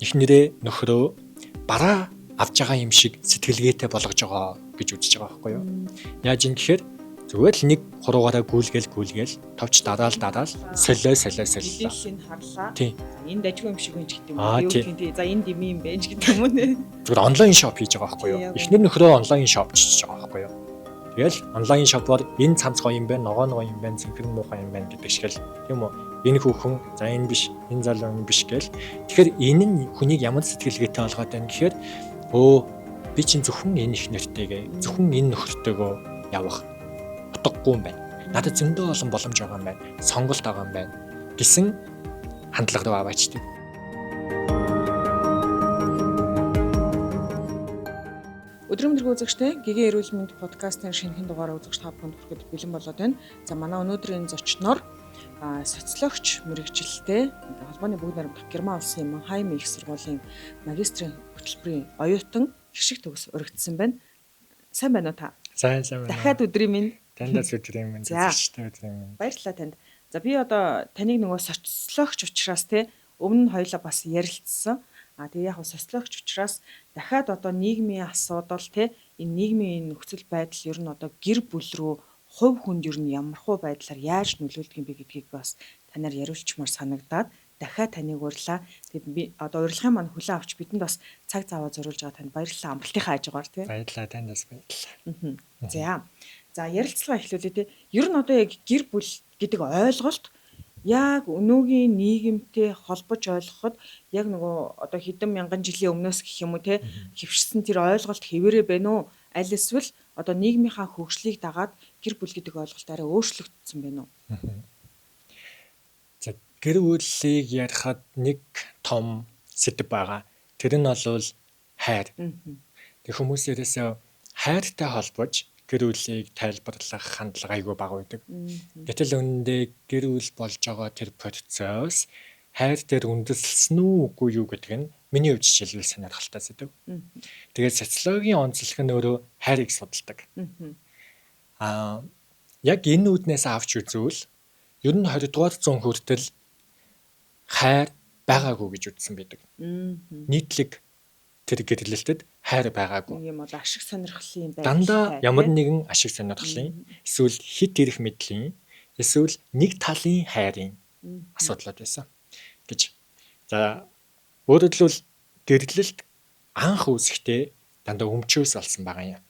Эхнэрээ нөхрөө бараа авж байгаа юм шиг сэтгэлгээтэй болгож байгаа гэж үзэж байгаа байхгүй юу? Яаж юм гэхээр зүгээр л нэг хуруугаараа гүйлгээл гүйлгээл товч дараал дараал солио солио солио. Мэдээллийг харлаа. Тийм. Энд дажгүй юм шиг байна ч гэдэг юм Аа, уу. Юу тий. гэх юм тий. За энд юм юм байна ч гэдэг юм уу нэ. Зүгээр онлайн шоп хийж байгаа байхгүй юу? Тийм, яг Эхнэр нөхрөө онлайн шопчж байгаа байхгүй юу? Тэгэл онлайн шопоор энэ цамц гоё юм байна, ногоо ногоо юм байна, цэнхэр муухай юм байна гэдэг шиг л тийм үү? Энэ хүүхэн за энэ биш, энэ залуу энэ биш гээл. Тэгэхээр энэ нь хүнийг ямар сэтгэлгээтэй болгоод байна гэхээр өө би чинь зөвхөн энэ их нэртэйгээ, зөвхөн энэ нөхөртэйгөө явах утгагүй юм байна. Надад зөндөө олон боломж байгаа юм байна. Сонголт байгаа юм байна гэсэн хандлага руу аваачдаг. Өдрийн мэндийг үзэгчтэй Гэгээ эрүүл мэнд подкастын шинэхэн дугаараа үзэгч та бүхэнд хүрэхэд бэлэн болоод байна. За манай өнөөдрийн зочноор социологч мэрэгжилтэй холбооны бүгд найрамдах Герман улсын Манхайм их сургуулийн магистрийн хөтөлбөрийн оюутан Хишиг төгс өргөдсөн байна. Сайн байна уу та? Сайн сайн байна. Дахиад өдрийн мэнд. Танд өдрийн мэнд, За. үзэгчтэй өдрийн мэнд. Баярлалаа танд. За би одоо таныг нөгөө социологч учраас те өмнө нь хоёлаа бас ярилцсан. А тэгээ яг нь социологч учраас дахиад одоо нийгмийн асуудал те энэ нийгмийн энэ нөхцөл байдал ер нь одоо гэр бүл рүү хувь хүнд ер нь ямархуу байдлаар яаж нөлөөлдөг юм бэ гэдгийг бас танаар яриулчмаар санагдаад дахиад таныг урьлаа. Тэгэд би одоо урилгын маань хүлээн авч бидэнд бас цаг зав зориулж байгаа танд баярлалаа. Амралтынхаа хажуугаар те. Баярлалаа танд бас баярлалаа. Мгм. За. За ярилцлага эхлүүлээ те. Ер нь одоо яг гэр бүл гэдэг ойлголт яг өнөөгийн нийгэмтэй холбож ойлгоход яг нөгөө одоо хэдэн мянган жилийн өмнөөс гэх юм уу те хөвшсөн тэр ойлголт хэвээрээ байна уу? Аль эсвэл одоо нийгмийнхаа хөгжлийг дагаад гэр бүл гэдэг ойлголт арай өөрчлөгдсөн байна уу? За гэр бүлийг ярихад нэг том сэдэв байгаа. Тэр нь бол хайр. Мгм. Тэг хүмүүс ерөөсөө хайртай холбож гэр бүлийг тайлбарлах хандлага айгүй бага байдаг. Мгм. Гэтэл үнэндээ гэр бүл болж байгаа тэр процесс хайр дээр үндэслэсэн үү үгүй юу гэдэг нь миний хувьд жишээлбэл сонирхолтой сэдэв. Мгм. Тэгээд социологийн онцлог нь өөрөө хайрыг судалдаг. Мгм. Аа яг энэ үүднээс авч үзвэл ер нь 20 дугаар зуун хүртэл хайр байгаагүй гэж үзсэн байдаг. Мгм. Нийтлэг тэр гэрлэлтэд хайр байгаагүй. Нэг юм одоо ашиг сонирхлын байдал. Дандаа ямар нэгэн ашиг сонирхлын эсвэл хит ирэх мэдлийн эсвэл нэг талын хайрын асуудлууд байсан гэж. За өөрөөр хэлбэл гэрлэлт анх үүсэхдээ дандаа өмчөөс олсон байгаа юм.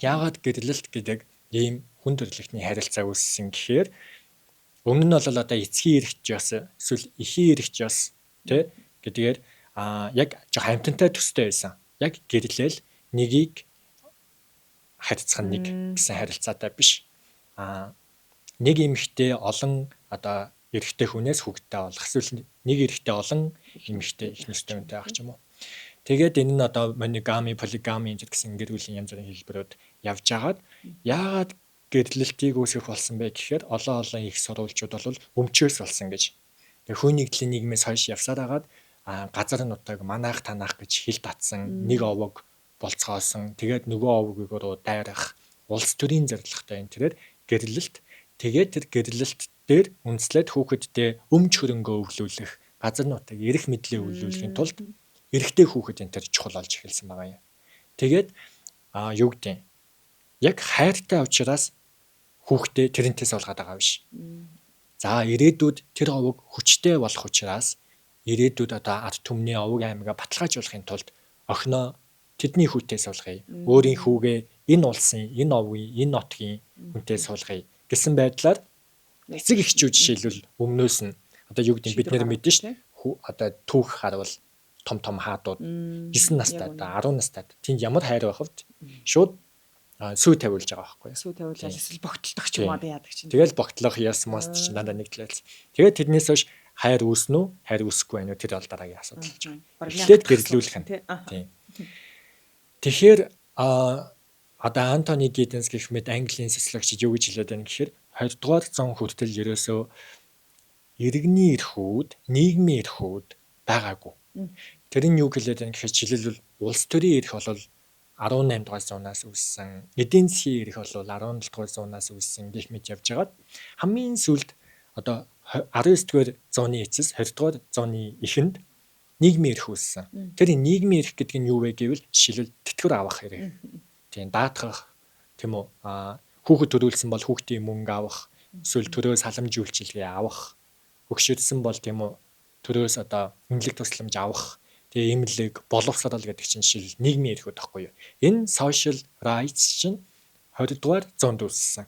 Яагаад гэрлэлт гэдэг ийм хүн төрөлхтний харилцаа үүссэн гэхээр өмнө нь бол одоо эцгийн эрхт ёс эсвэл эхийн эрхт ёс тэ гэдгээр яг жоох амьтантай төстэй байсан. Яг гэрлэл нэгийг харьцах нь нэг гэсэн харилцаатай биш. Нэг эмэгтэй олон одоо эрэгтэй хүнээс хүүхэдтэй болох эсвэл нэг эрэгтэй олон эмэгтэй их нэртэй хүнтэй байх ч юм уу. Тэгээд энэ нь одоо моногами, полигами энэ гэсэн гэр бүлийн янз бүрийн хэлбэрүүд явж агаад яагаад гэрлэлтийг үүсгэх болсон бэ гэхээр олон олон их сурвалжууд бол өмчөөс болсон гэж. Тэгээ хүн нэгдлийн нийгмээс хойш явсаар агаад газар нутаг манаах танаах гэж хил татсан нэг овог болцгоосон. Тэгээд нөгөө овгийг руу дайрах улс төрийн зорилготой энэ тэрээр гэрлэлт. Тэгээд тэр гэрлэлт дээр үндэслээд хүүхэддээ өмч хөрөнгөө өвлүүлэх, газар нутаг эрх мэдлээ өвлүүлэхийн тулд эрэгтэй хүүхэд энэ төр чухал болж эхэлсэн байгаа юм. Тэгээд юу гэдэг юм? Яг хайртай учраас хүүхдээ тэрнээс олгоод байгаа биш. За ирээдүйд тэр овог хүчтэй болох учраас ирээдүйд одоо ард түмний овог аймгаа баталгаажуулахын тулд охиноо тэдний хүүтэй суулгая. Өөрийн хүүгээ энэ улсын, энэ овгийн, энэ нотгийн хүнтэй суулгая гэсэн байдлаар эцэг эхчүүд жишээлбэл өмнөөс нь одоо юу гэдэг нь бид нэр мэднэ шүү дээ. Одоо түүх харуул том том хаадууд 9 настай одоо 10 настай тэнд ямар хайр байх вэ? Шууд сүү тавиулж байгаа байхгүй юу? Сүү тавиулаад эсвэл богтлох ч юм уу одоо яадаг чинь. Тэгэл богтлох яс мост чинь дандаа нэг талаас. Тэгээд тэрнээс хойш хайр үүснэ үү? Хайр үүсэхгүй байна уу? Тэр бол дараагийн асуудал болж байгаа. Эхлээд гэрлүүлэх нь. Тийм. Тэгэхээр одоо Антони Гидденс гэх мэт Английн социологчид юу гэж хэлээд байна гэхээр 20 дугаар зуун хүртэл ерөөсөө иргэний эрхүүд, нийгмийн эрхүүд байгаагүй. Тэр нь юу хэлээд байна гэхээр жишээлбэл улс төрийн эрх бол 18 дугаар зуунаас үүссэн, эдийн засгийн эрх бол 17 дугаар зуунаас үүссэн гэх мэт явж байгаад хамгийн сүүлд одоо 19 дугаар зууны эцэс 20 дугаар зууны эхэнд Нийгмийн эрх үүссэн. Тэр нийгмийн эрх гэдэг нь юу вэ гэвэл жишээлбэл тэтгэвэр авах эрх. Тийм, даатгах, тийм үү? Хүүхэд төрүүлсэн бол хүүхдийн мөнгө авах, эсвэл төрөө саламж үйлчилгээ авах, хөгшөрсөн бол, тийм үү, төрөөс одоо эмнэлэг тусламж авах, тэгээ эмнэлэг, боловсрол гэдэг чинь жишээл нийгмийн эрхүүд байхгүй юу? Энэ social rights чинь 20 дугаар зуунд үүссэн.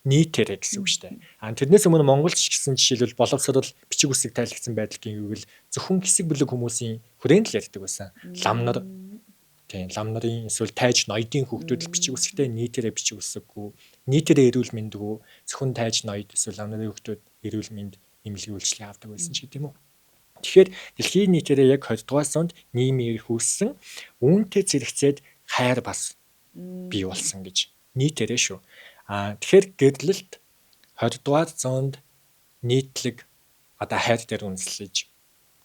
Нийтээрээ гэсэн үг шүү дээ. Тэрнээс өмнө Монголд ч гэсэн жишээлбэл боловсрол, бичиг үсэг тайлгдсан байдал гэвэл зөвхөн хэсэг бүлэг хүмүүсийн хүрээнд л ярьдаг байсан. Лам нар, тийм, лам нарын эсвэл тайж ноёдын хүүхдүүд л бичиг үсэгтэй, нийтээрээ бичиг үсэггүй, нийтээрээ эрүүл мэндгүй, зөвхөн тайж ноёд эсвэл лам нарын хүүхдүүд эрүүл мэнд, эмнэлгийн үйлчилгээ авдаг байсан ч гэдэг юм уу. Тэгэхээр дэлхийн нийтээрээ яг 20 дугаар зуунд нийгмийн эрх үүссэн, үүнтэй зэрэгцээд хайр бас бий болсон гэж нийтээрээ шүү. Тэгэхээр гэрлэлт 20 дугаар зуунд нийтлэг одоо хайр дээр үндэслэж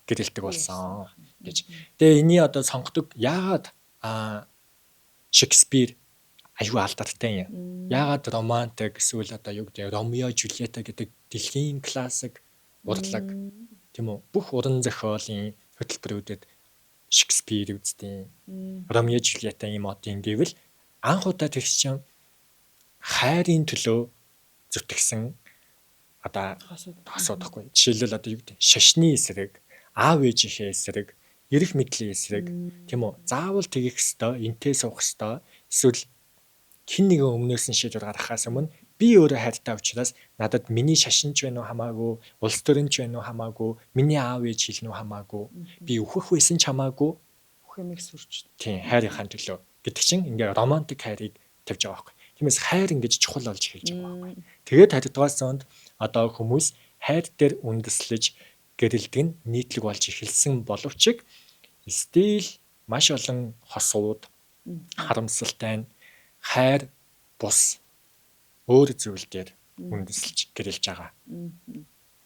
гэрэлдэг болсон гэж. Тэгээ энэний одоо сонгодог яагаад Шекспир аюу алдартай юм. Яагаад романтик эсвэл одоо юу гэдэг Ромео Жульетта гэдэг дэлхийн классик урлаг, тийм үү? Бүх уран зохиолын хөтөлбөрүүдэд Шекспир үздэг. Ромео Жульетта ийм одын гэвэл анх удаа тэр чинь хайрын төлөө зүтгэсэн одоо асуудахгүй. Жишээлбэл одоо юу гэдэг шашны эсрэг, аав ээжийнхээ эсрэг, эрх мэдлийн эсрэг, тийм үү? Заавал тэгэх ёстой, энтэй суух ёстой. Эсвэл хэн нэгэн өмнөөс нь шийдвэр гаргахаас өмнө би өөрөө хайртай учраас надад миний шашин ч байна уу хамаагүй, улс төрийн ч байна уу хамаагүй, миний аав ээж хэлнэ үү хамаагүй, би өөхөх байсан ч хамаагүй, бүх юмыг сүрч. Тийм, хайрынхаа төлөө гэдэг чинь ингээ романтик хайрыг тавьж байгаа байхгүй. Тиймээс хайр ингэж чухал болж эхэлж байгаа байхгүй. Тэгээд 20 дугаар зуунд одоо хүмүүс хайр дээр үндэслэж гэрэлдэг нь нийтлэг болж эхэлсэн боловч стил маш олон хосууд харамсалтай нь хайр бус өөр зүйл дээр үндэслэж гэрэлж байгаа.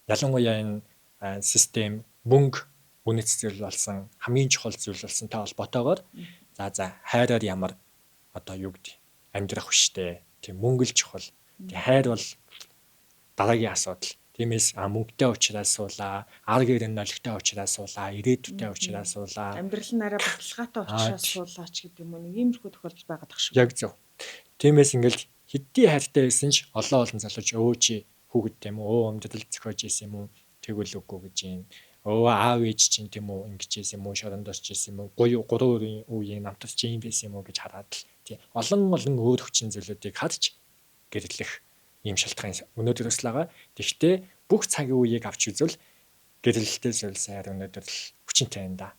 Ялангуяа энэ систем мөнгө үнэт зүйл болсон, хамгийн чухал зүйл болсонтой холбоотойгоор за хайраар ямар одоо юу гэдэг амьдрах хүчтэй. Тийм, мөнгө л чухал. Тийм, хайр бол дараагийн асуудал. Тиймээс мөнгөтэй учраас суулаа, ар гэр нь нолигтой учраас суулаа, ирээдүйтэй учраас суулаа. Амьдрал нь арай баталгаатай учраас суулаа ч гэдэг юм уу. Нэг иймэрхүү тохиолдол байгаад ах шиг. Яг зөв. Тиймээс ингээл хэдий хайртай байсан ч олон олон залууч өө чи хүүхэд, тийм үү, өө амьдрал зохиож исэн юм уу, тэгвэл үгүй гэж юм. Өө аав ээж чинь, тийм үү, ингэж исэн юм уу, шоронд орж исэн юм уу, гуй гурван өрийн үеийн намтар чи юм байсан юм уу гэж хараад л тий олон олон өөр хүчин зүйлүүдийг харж гэрлэх ийм шалтгаан өнөөдөр бас л байгаа. Тэгэхдээ бүх цагийн үеийг авч үзвэл гэрлэлтэй зүйлсээр өнөөдөр л хүчинтэй байна да.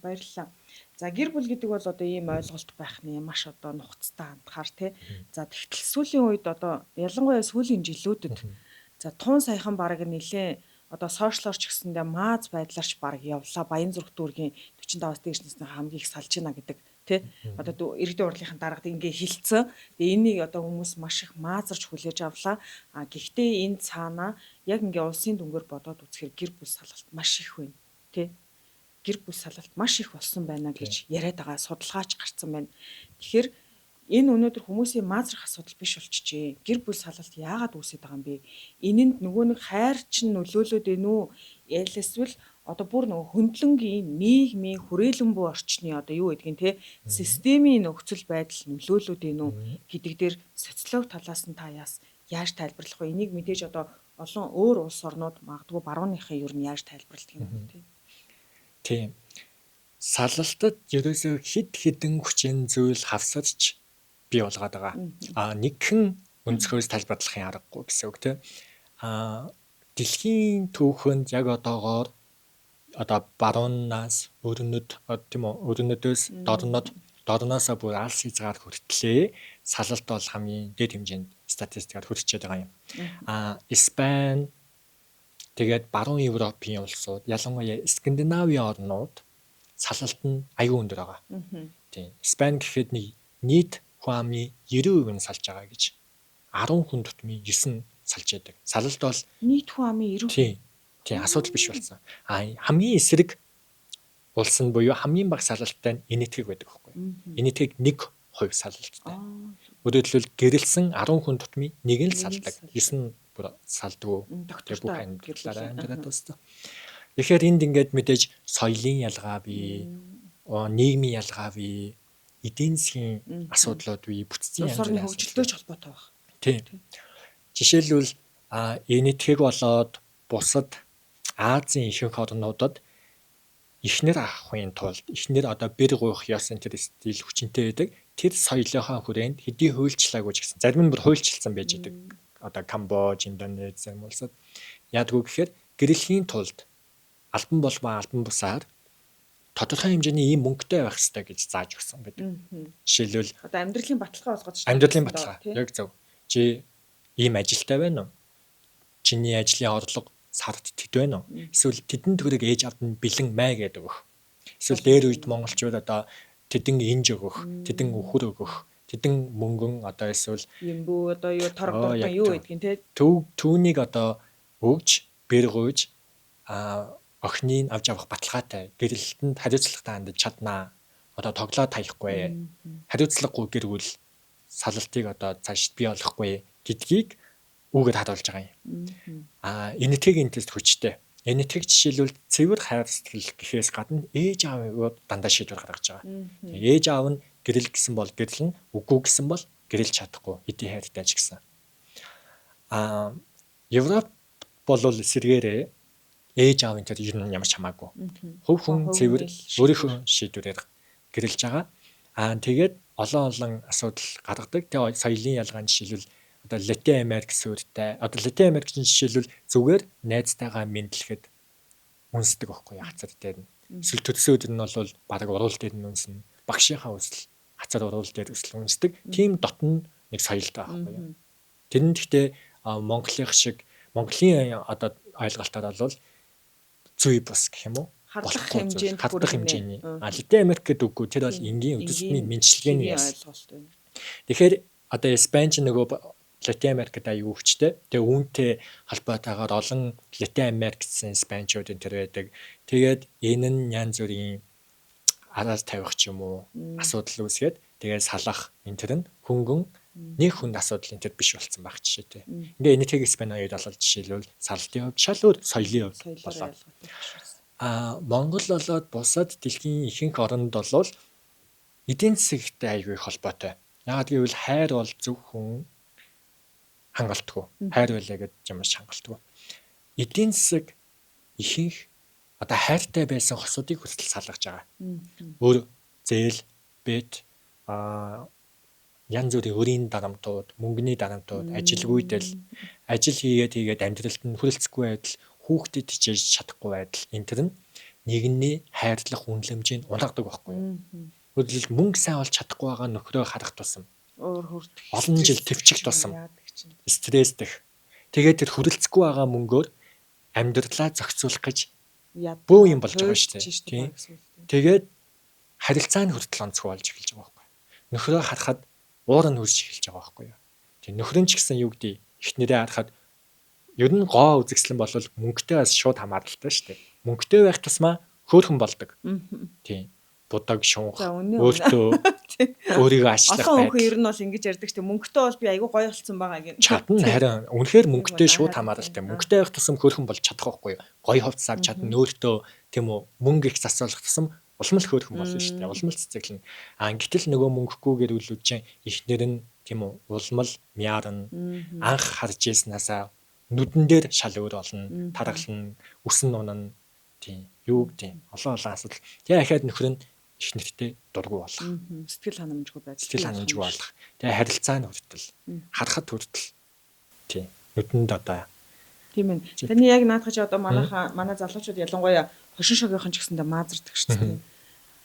Баярлалаа. За, гэр бүл гэдэг бол одоо ийм ойлголт байх нэ, маш одоо нухацтай хандхаар тий. За, тэгтэл сүүлийн үед одоо ялангуяа сүүлийн жилүүдэд за тун саяхан бараг нэлээ одоо сошиалор ч гэсэндээ мааз байдлаарч бараг явлаа. Баян зүрх дүүргийн 45-аас дээш насны хамгийн их салж байна гэдэг тий. Одоо иргэдийн хурлынхаа даргад ингээ хилцсэн. Тэгээ энийг одоо хүмүүс маш их маазарч хүлээж авлаа. А гэхдээ энэ цаанаа яг ингээ улсын дүнгээр бодоод үзэхээр гэр бүл салалт маш их байна тий. Гэр бүл салалт маш их болсон байна гэж яриад байгаа судалгаач гарцсан байна. Тэгэхээр энэ өнөөдөр хүмүүсийн маазрах асуудал биш болчихжээ. Гэр бүл салалт яагаад үүсээд байгаа юм бэ? Энэнд нөгөө нэг хайр чинь нөлөөлөөд байна уу? Эсвэл одоо бүр нөгөө хөндлөнгийн нийгмийн хүрээлэн буй орчны одоо юу гэдгийг те системийн нөхцөл байдал нөлөөлөөд байна уу гэдэг дээр социолог талаас нь та яаж тайлбарлах вэ? Энийг мэдээж одоо олон өөр улс орнууд, магадгүй барууныхын ер нь яаж тайлбарладаг юм бэ те? Тийм. Салалтад ерөөсөө хэд хэдэн хүчин зүйл хавсарч бий болгоод байгаа. Нэгхэн өнцгөөс тайлбарлахын аргагүй гэсэн үг тийм. Дэлхийн түүхэнд яг одоогоор одоо баруунаас өрнөд, тийм үү, өрнөдөөс дорнод, дорноосоо бүр алс хязгаар хүртлээ салалт бол хамгийн дээд хэмжээнд статистикаар хүрчээд байгаа юм. Испани, тэгээд баруун Европын улсууд, ялангуяа Скандинавийн орнууд салалт нь аюу өндөр байгаа. Тийм. Испани гэхэд нэг нийт хүн амны 90% нь салж байгаа гэж. 10 хүн тутмын 9 нь салж яадаг. Салалт бол нийт хүн амын 90%. Тийм. Тийм, асуудал биш болсон. Хамгийн эсрэг улс нь буюу хамгийн бага салалттай нь Энэтхэг байдаг байхгүй. Энэтхэг 1% салалттай. Өөрөөр хэлбэл гэрэлсэн 10 хүн тутмын нэг нь л салдаг. 9 нь бүр салдгүй. Доктортой бүх амьдралаараа амьдраад дууссан. Тэгэхээр энд ингээд мэдээж соёлын ялгаа бий, нийгмийн ялгаа бий, эдийн засгийн асуудлууд бий, бүтцийн янз бүрийн хөгжилтэй ч холбоотой байх. Тийм. Жишээлбэл энэтхэг болоод бусад Азийн ихэнх орнуудад эхнэр авахын тулд эхнэр одоо бэр гуйх ёс энэ тэр стил хүчинтэй байдаг. Тэр соёлынхаа хүрээнд хэдий хуульчлаагүй ч гэсэн зарим нь бүр хуульчилсан байж байдаг. Одоо Камбож, Индонез зарим улсад яадгүй гэхээр гэрлэхийн тулд албан болбоо албан бусаар тодорхой хэмжээний ийм мөнгөтэй байх ёстой гэж зааж өгсөн байдаг. Жишээлбэл одоо амьдралын баталгаа болгож шүү дээ. Амьдралын баталгаа. Яг зөв. Чи ийм ажилтай байна уу? Чиний ажлын орлого сард тэд байна уу? Эсвэл тэдэн төгрөг ээж авд нь бэлэн мэй гэдэг өгөх. Эсвэл дээр үед монголчууд одоо тэдэн инж өгөх, тэдэн үхэр өгөх, тэдэн мөнгөн одоо эсвэл юм бүү одоо юу торог дурдан юу гэдгийг те түүнийг одоо өгж, бэр гуйж охиныг авч явах баталгаатай гэрэлтэнд хариуцлагатай хандаж чаднаа. Одоо тоглоо таяхгүй. Хариуцлагагүй гэр бүл салалтыг одоо цааш бий болохгүй гэдгийг үүгээр харуулж байгаа юм. Энэтхэгийн тест хүчтэй. Энэтхэг жишээлбэл цэвэр хайр сэтгэл гэхээс гадна ээж аав дандаа шийдвэр гаргаж байгаа. Ээж аав нь гэрэл гэсэн бол гэрлэн, үгүй гэсэн бол гэрэлж чадахгүй хэдий хайртай ч гэсэн. Европ болвол эсэргээрээ ээж аавын тэр ер нь ямар ч хамаагүй. Хувь хүн цэвэр өөрийнхөө шийдвэрээр гэрэлж байгаа. Тэгээд олон олон асуудал гаргадаг. Тэгээ соёлын ялгаа нь жишээлбэл одоо Латин Америк суурьтай. Одоо Латин Америк чинь жишээлбэл зүгээр найзтайгаа мэдлэхэд үнсдэг байхгүй хацар дээр нь. Эсвэл төрсөн өдөр нь бол бараг уруул дээр нь үнснэ. Багшийнхаа үсэл хацар уруул дээр үсэл үнсдэг. Тийм дотн нэг соёлтой байхгүй юу. Тэр нь гэхдээ Монголынх шиг Монголын одоо ойлголтоор бол зүй бус гэх юм уу? Харлах хэмжээнд хардах хэмжээний. Латин Америк гэдэг үггүй тэр бол энгийн үдшний мэнчилгээний ойлголт байна. Тэгэхээр одоо Испани ч нөгөө Латин Америкт аюу хүчтэй. Тэгээ үүнтэй холбоотойгоор олон Латин Америксэн Испанчууд энэ төр байдаг. Тэгээд энэ нь янз бүрийн араас тавих ч юм уу асуудал үүсгээд тэгээд салах энэ төр нь хөнгөн нэг хүнд асуудал энэ төр биш болсон байх жишээтэй. Ингээ энэтхэг Испани хоёр болол жишээлбэл салтын хувьд шал өөр соёлын хувьд болоо. Монгол болоод бусад дэлхийн ихэнх оронд болвол эдийн засагтай аюу их холбоотой. Яагаад гэвэл хайр бол зөвхөн хангалтгүй. Хайр байлаа гэж ямар ч хангалтгүй. Эдийн засаг ихэнх одоо хайртай байсан хосуудыг хүртэл салгаж байгаа. Өөр зээл, бет, янз бүрийн өрийн дарамтууд, мөнгөний дарамтууд, ажилгүйдэл, ажил хийгээд амьдралд нь хүрэлцэхгүй байдал, хүүхдэд хичээж чадахгүй байдал энэ төр нь нийгэмний хайрлах үнэлэмжийг унагадаг байхгүй юу? Өөрөлд мөнгө сайн олж чадахгүй байгаа нөхрөө харах тусам уур хүртэх олон жил төвчих тусам стресстэх. Тэгээд тэр хүрэлцэхгүй байгаа мөнгөөр амьдралаа зохицуулах гэж бөө юм болж байгаа шүү дээ. Тэгээд харилцаа нь хүртэл онцгой болж эхэлж байгаа байхгүй. Нөхрөө харахад уур нь хөрж эхэлж байгаа байхгүй юу. Тийм нөхөр нь ч гэсэн юу гэдэг эхнэрээ харахад ер нь гоо үзэсгэлэн болвол мөнгөтэй бас шууд хамааралтай шүү дээ. Мөнгөтэй байх тусмаа хөөрхөн болдог. Тийм. Будаг шунх өөртөө өөрийгөө ачлах байдал. Олон хүн ер нь бол ингэж ярьдаг шүү дээ. Мөнгөтэй бол би айгүй гоё болсон байгаа гэнэ. Чадна харин үнэхээр мөнгөтэй шууд хамааралтай. Мөнгөтэй байх тусам хөөрхөн болж чадах байхгүй юу? Гоё хувцас авч чадна өөртөө тийм үү мөнгө их засуулах тусам улам л хөөрхөн болно шүү дээ. Улам л цэцэглэн. Гэтэл нөгөө мөнгөгүй гэрүүлүүд чинь эхнэр нь тийм үү улмал мяарна анх харж ийснасаа нүдэн дээр шал өөр болно. Таргална, үсэн унана. Тийм. Юу гэдэг олон олон асуудал. Тэгээ ахаад нөхөр нь их нэртэй дургу болох. Сэтгэл ханамжгүй байдал. Сэтгэл ханамжгүй болох. Тэгээ харилцаа нь хүртэл харахад хүртэл тийм нүдэнд одоо тийм ээ. Таны яг наадах чи одоо манайхаа манай залуучууд ялангуяа хошин шогийнхан ч гэсэндээ маазардаг шүү дээ.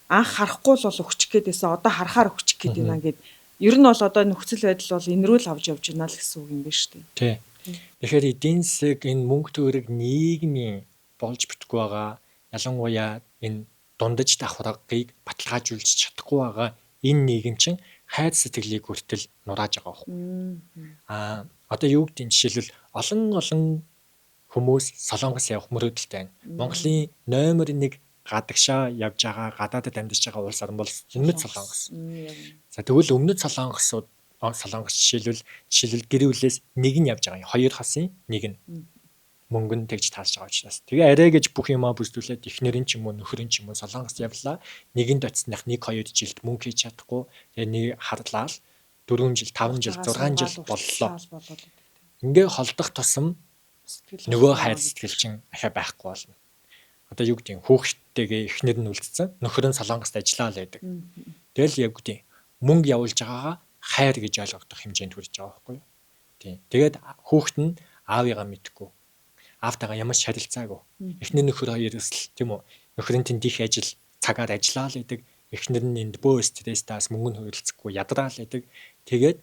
Анх харахгүй л бол өгчих гээдээсээ одоо харахаар өгчих гээд байна гэд. Ер нь бол одоо нөхцөл байдал бол энэрүүл авч явж байна л гэсэн үг юм байна шүү дээ. Тий. Тэгэхээр эдийн засаг энэ мөнгө төгрөг нийгмийн болж бүтэхгүй байгаа. Ялангуяа энэ дундаж давхаргыг баталгаажуулж чадахгүй байгаа энэ нийгэм чинь хайр сэтгэлийг хүртэл нурааж байгаа байхгүй. Одоо юу гэдэг нь жишээлбэл олон олон хүмүүс Солонгос явах мөрөөдөлтэй байна. Монголын номер 1 гадагшаа явж байгаа, гадаадад амьдарч байгаа улс орн бол Өмнөд Солонгос. За тэгвэл Өмнөд Солонгосууд Солонгос жишээлбэл гэр бүлээс нэг нь явж байгаа юм. Хоёр хосын нэг нь. Мөнгө нь тэгж таалж байгаа учраас. Тэгээ арай гэж бүх юмаа бүрдүүлээд эхнэр нь ч юм уу нөхөр нь ч юм уу Солонгост явлаа. Нэгэнд очсоных 1 2 жилд мөнгө хийж чадахгүй. Тэгээ нэг харлаа л 4 жил, 5 жил, 6 жил боллоо. Ингээ холдох тусам нөгөө хайр сэтгэл чинь ахиа байхгүй болно. Одоо юу гэдэг нь хүүхэдтэйгээ эхнэр нь үлдсэн, нөхөр нь Солонгост ажиллаа л байдаг. Тэгэл яг гэдэг мөнгө явуулж байгаагаа хайр гэж ойлгох хэмжээнд хүрэж байгаа байхгүй юу? Тийм. Тэгээд хүүхэд нь аавыгаа мэдхгүй. Аавтайгаа ямар ч харилцаагүй. Эхнэр нөхөр хоёроос л тийм үү? Нөхөр нь тэнд их ажил цагаар ажиллаа л байдаг. Эхнэр нь энд бөө стресстаас мөнгө нь хөрөлцөхгүй ядраа л байдаг. Тэгээд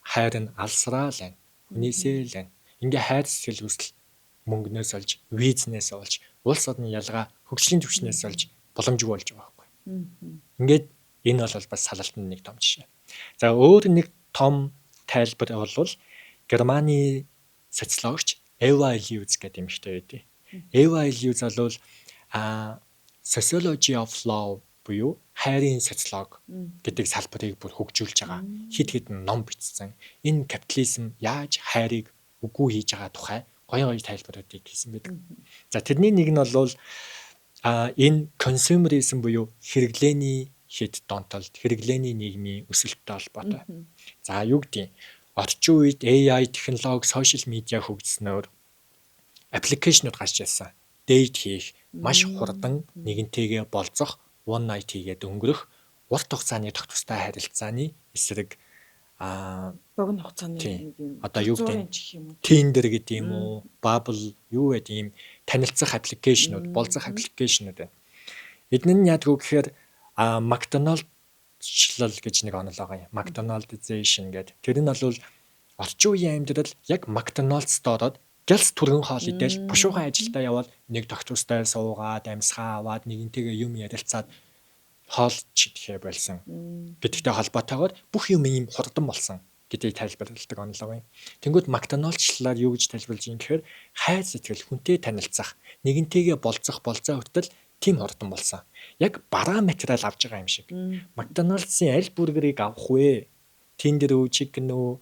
хайр нь алсраа л байна. Хүнээсээ л байна. Ингээ хайр сэтгэл үүсэл мөнгнөөс олж, визнээс олж, улс орны ялгаа хөгжлийн түвшнээс олж боломжгүй болж байгаа байхгүй. Ингээд энэ бол бас салалтанд нэг том жишээ. За өөр нэг том тайлбар бол Германы социологч Эва Ильюз гэдэг эмэгтэй байдаг. Эва Ильюз бол Sociology of Love буюу хайрын социолог гэдэг салбарыг бүр хөгжүүлж байгаа. Хэд хэдэн ном бичсэн. Энэ капитализм яаж хайрыг үгүй хийж байгаа тухай гоё гоё тайлбаруудыг хийсэн байдаг. За тэрний нэг нь бол энэ consumerism буюу хэрэглээний хэд донтолт, хэрэглээний нийгмийн өсөлттэй холбоотой. За юу гэдгийг орчин үед AI технологи, social media хөгжснөөр application ууд гарч ирсэн. Date хийх, маш хурдан нэгэнтэйгээ болзох, one night хийгээд өнгөрөх, урт хугацааны тогтвортой харилцааны эсрэг богино хугацааны нэг юм одоо юу гэдэг Tinder гэдэг юм уу, Bumble юу гэдэг ийм танилцах application ууд, болзох application ууд байна. Эдгээр нь яадаг вэ гэхээр McDonald-члал гэж нэг онол байгаа юм. McDonaldization гэдэг. Тэр нь бол орчин үеийн амьдрал яг McDonald's-д ороод гялс түргэн хоол идэл бушуухан ажилдаа явбал нэг тогтвортой суугаад амьсгаа аваад нэгэнтэйгээ юм ярилцаад хоол идэхээ болсон гэдэгтэй холбоотойгоор бүх юм ийм хурдан болсон гэдгийг тайлбарладаг онолоо юм. Тэнгүүд McDonald's-члалаар юу гэж тайлбарлаж юм гэхээр хайр сэтгэл хүнтэй танилцах, нэгэнтэйгээ болзох болзоо хүртэл тийм хурдан болсон. Яг бараа материал авж байгаа юм шиг. McDonald's-ын аль бургерийг авах вэ? Tender үү, chicken үү,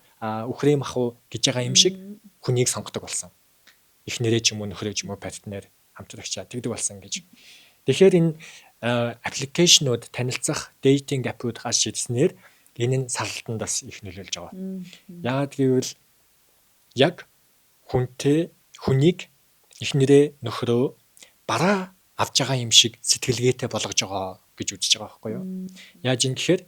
үхрийн мах уу гэж байгаа юм шиг хүнийг сонгодог болсон. Эхнэрээ ч юм уу нөхрөө ч юм уу партнер хамтрагчаа тэгдэг болсон гэж. Тэгэхээр энэ application ууд танилцах dating app ууд гарч ирснээр энэ нь салалтанд бас их нөлөөлж байгаа. Яагаад гэвэл яг хүнтэй хүнийг эхнэрээ нөхрөө бараа авж байгаа юм шиг сэтгэлгээтэй болгож байгаа гэж үзэж байгаа байхгүй юу? Яаж юм гэхээр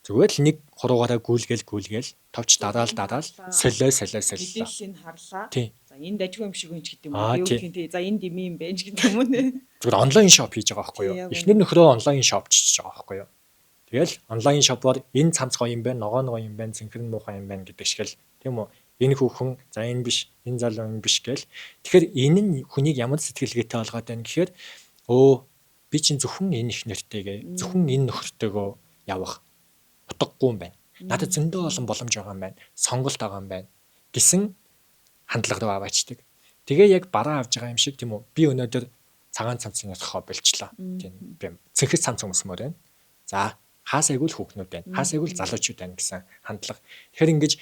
зүгээр л нэг хуруугаараа гүйлгээл гүйлгээл товч дараал дараал солио солио солио. Мэдээллийг харлаа. За энд дажгүй юм шиг юм ч гэдэг юм уу. Юу гэх юм те. За энд ими юм байна ч гэдэг юм уу нэ. Зүгээр online shop хийж байгаа байхгүй юу? Эхнэр нөхрөө online shop чиж байгаа байхгүй юу? Тэгэл online shop оор энэ цамц гоё юм байна, ногоон гоё юм байна, цэнхэр нь муухай юм байна гэдэг шиг л тийм үү? Энэ хүүхэн за энэ биш, энэ залуу энэ биш гээл. Тэгэхээр энэ нь хүнийг ямар сэтгэлгээтэй болгоод байна гэхээр өө би чинь зөвхөн энэ их нэртэйгээ, зөвхөн энэ нөхөртэйгөө явах утгагүй юм байна. Надад зөндөө олон боломж байгаа юм байна. Сонголт байгаа юм байна гэсэн хандлага руу аваачдаг. Тэгээ яг бараа авж байгаа юм шиг тийм үү? Би өнөөдөр цагаан цамц сонирхохоо болчлоо. Тийм би цэнхэр цамц өмсмөр байна. За хаасайгүй л хүүхнүүд байна. Хаасайгүй л залуучууд байна гэсэн хандлага. Тэгэхээр ингэж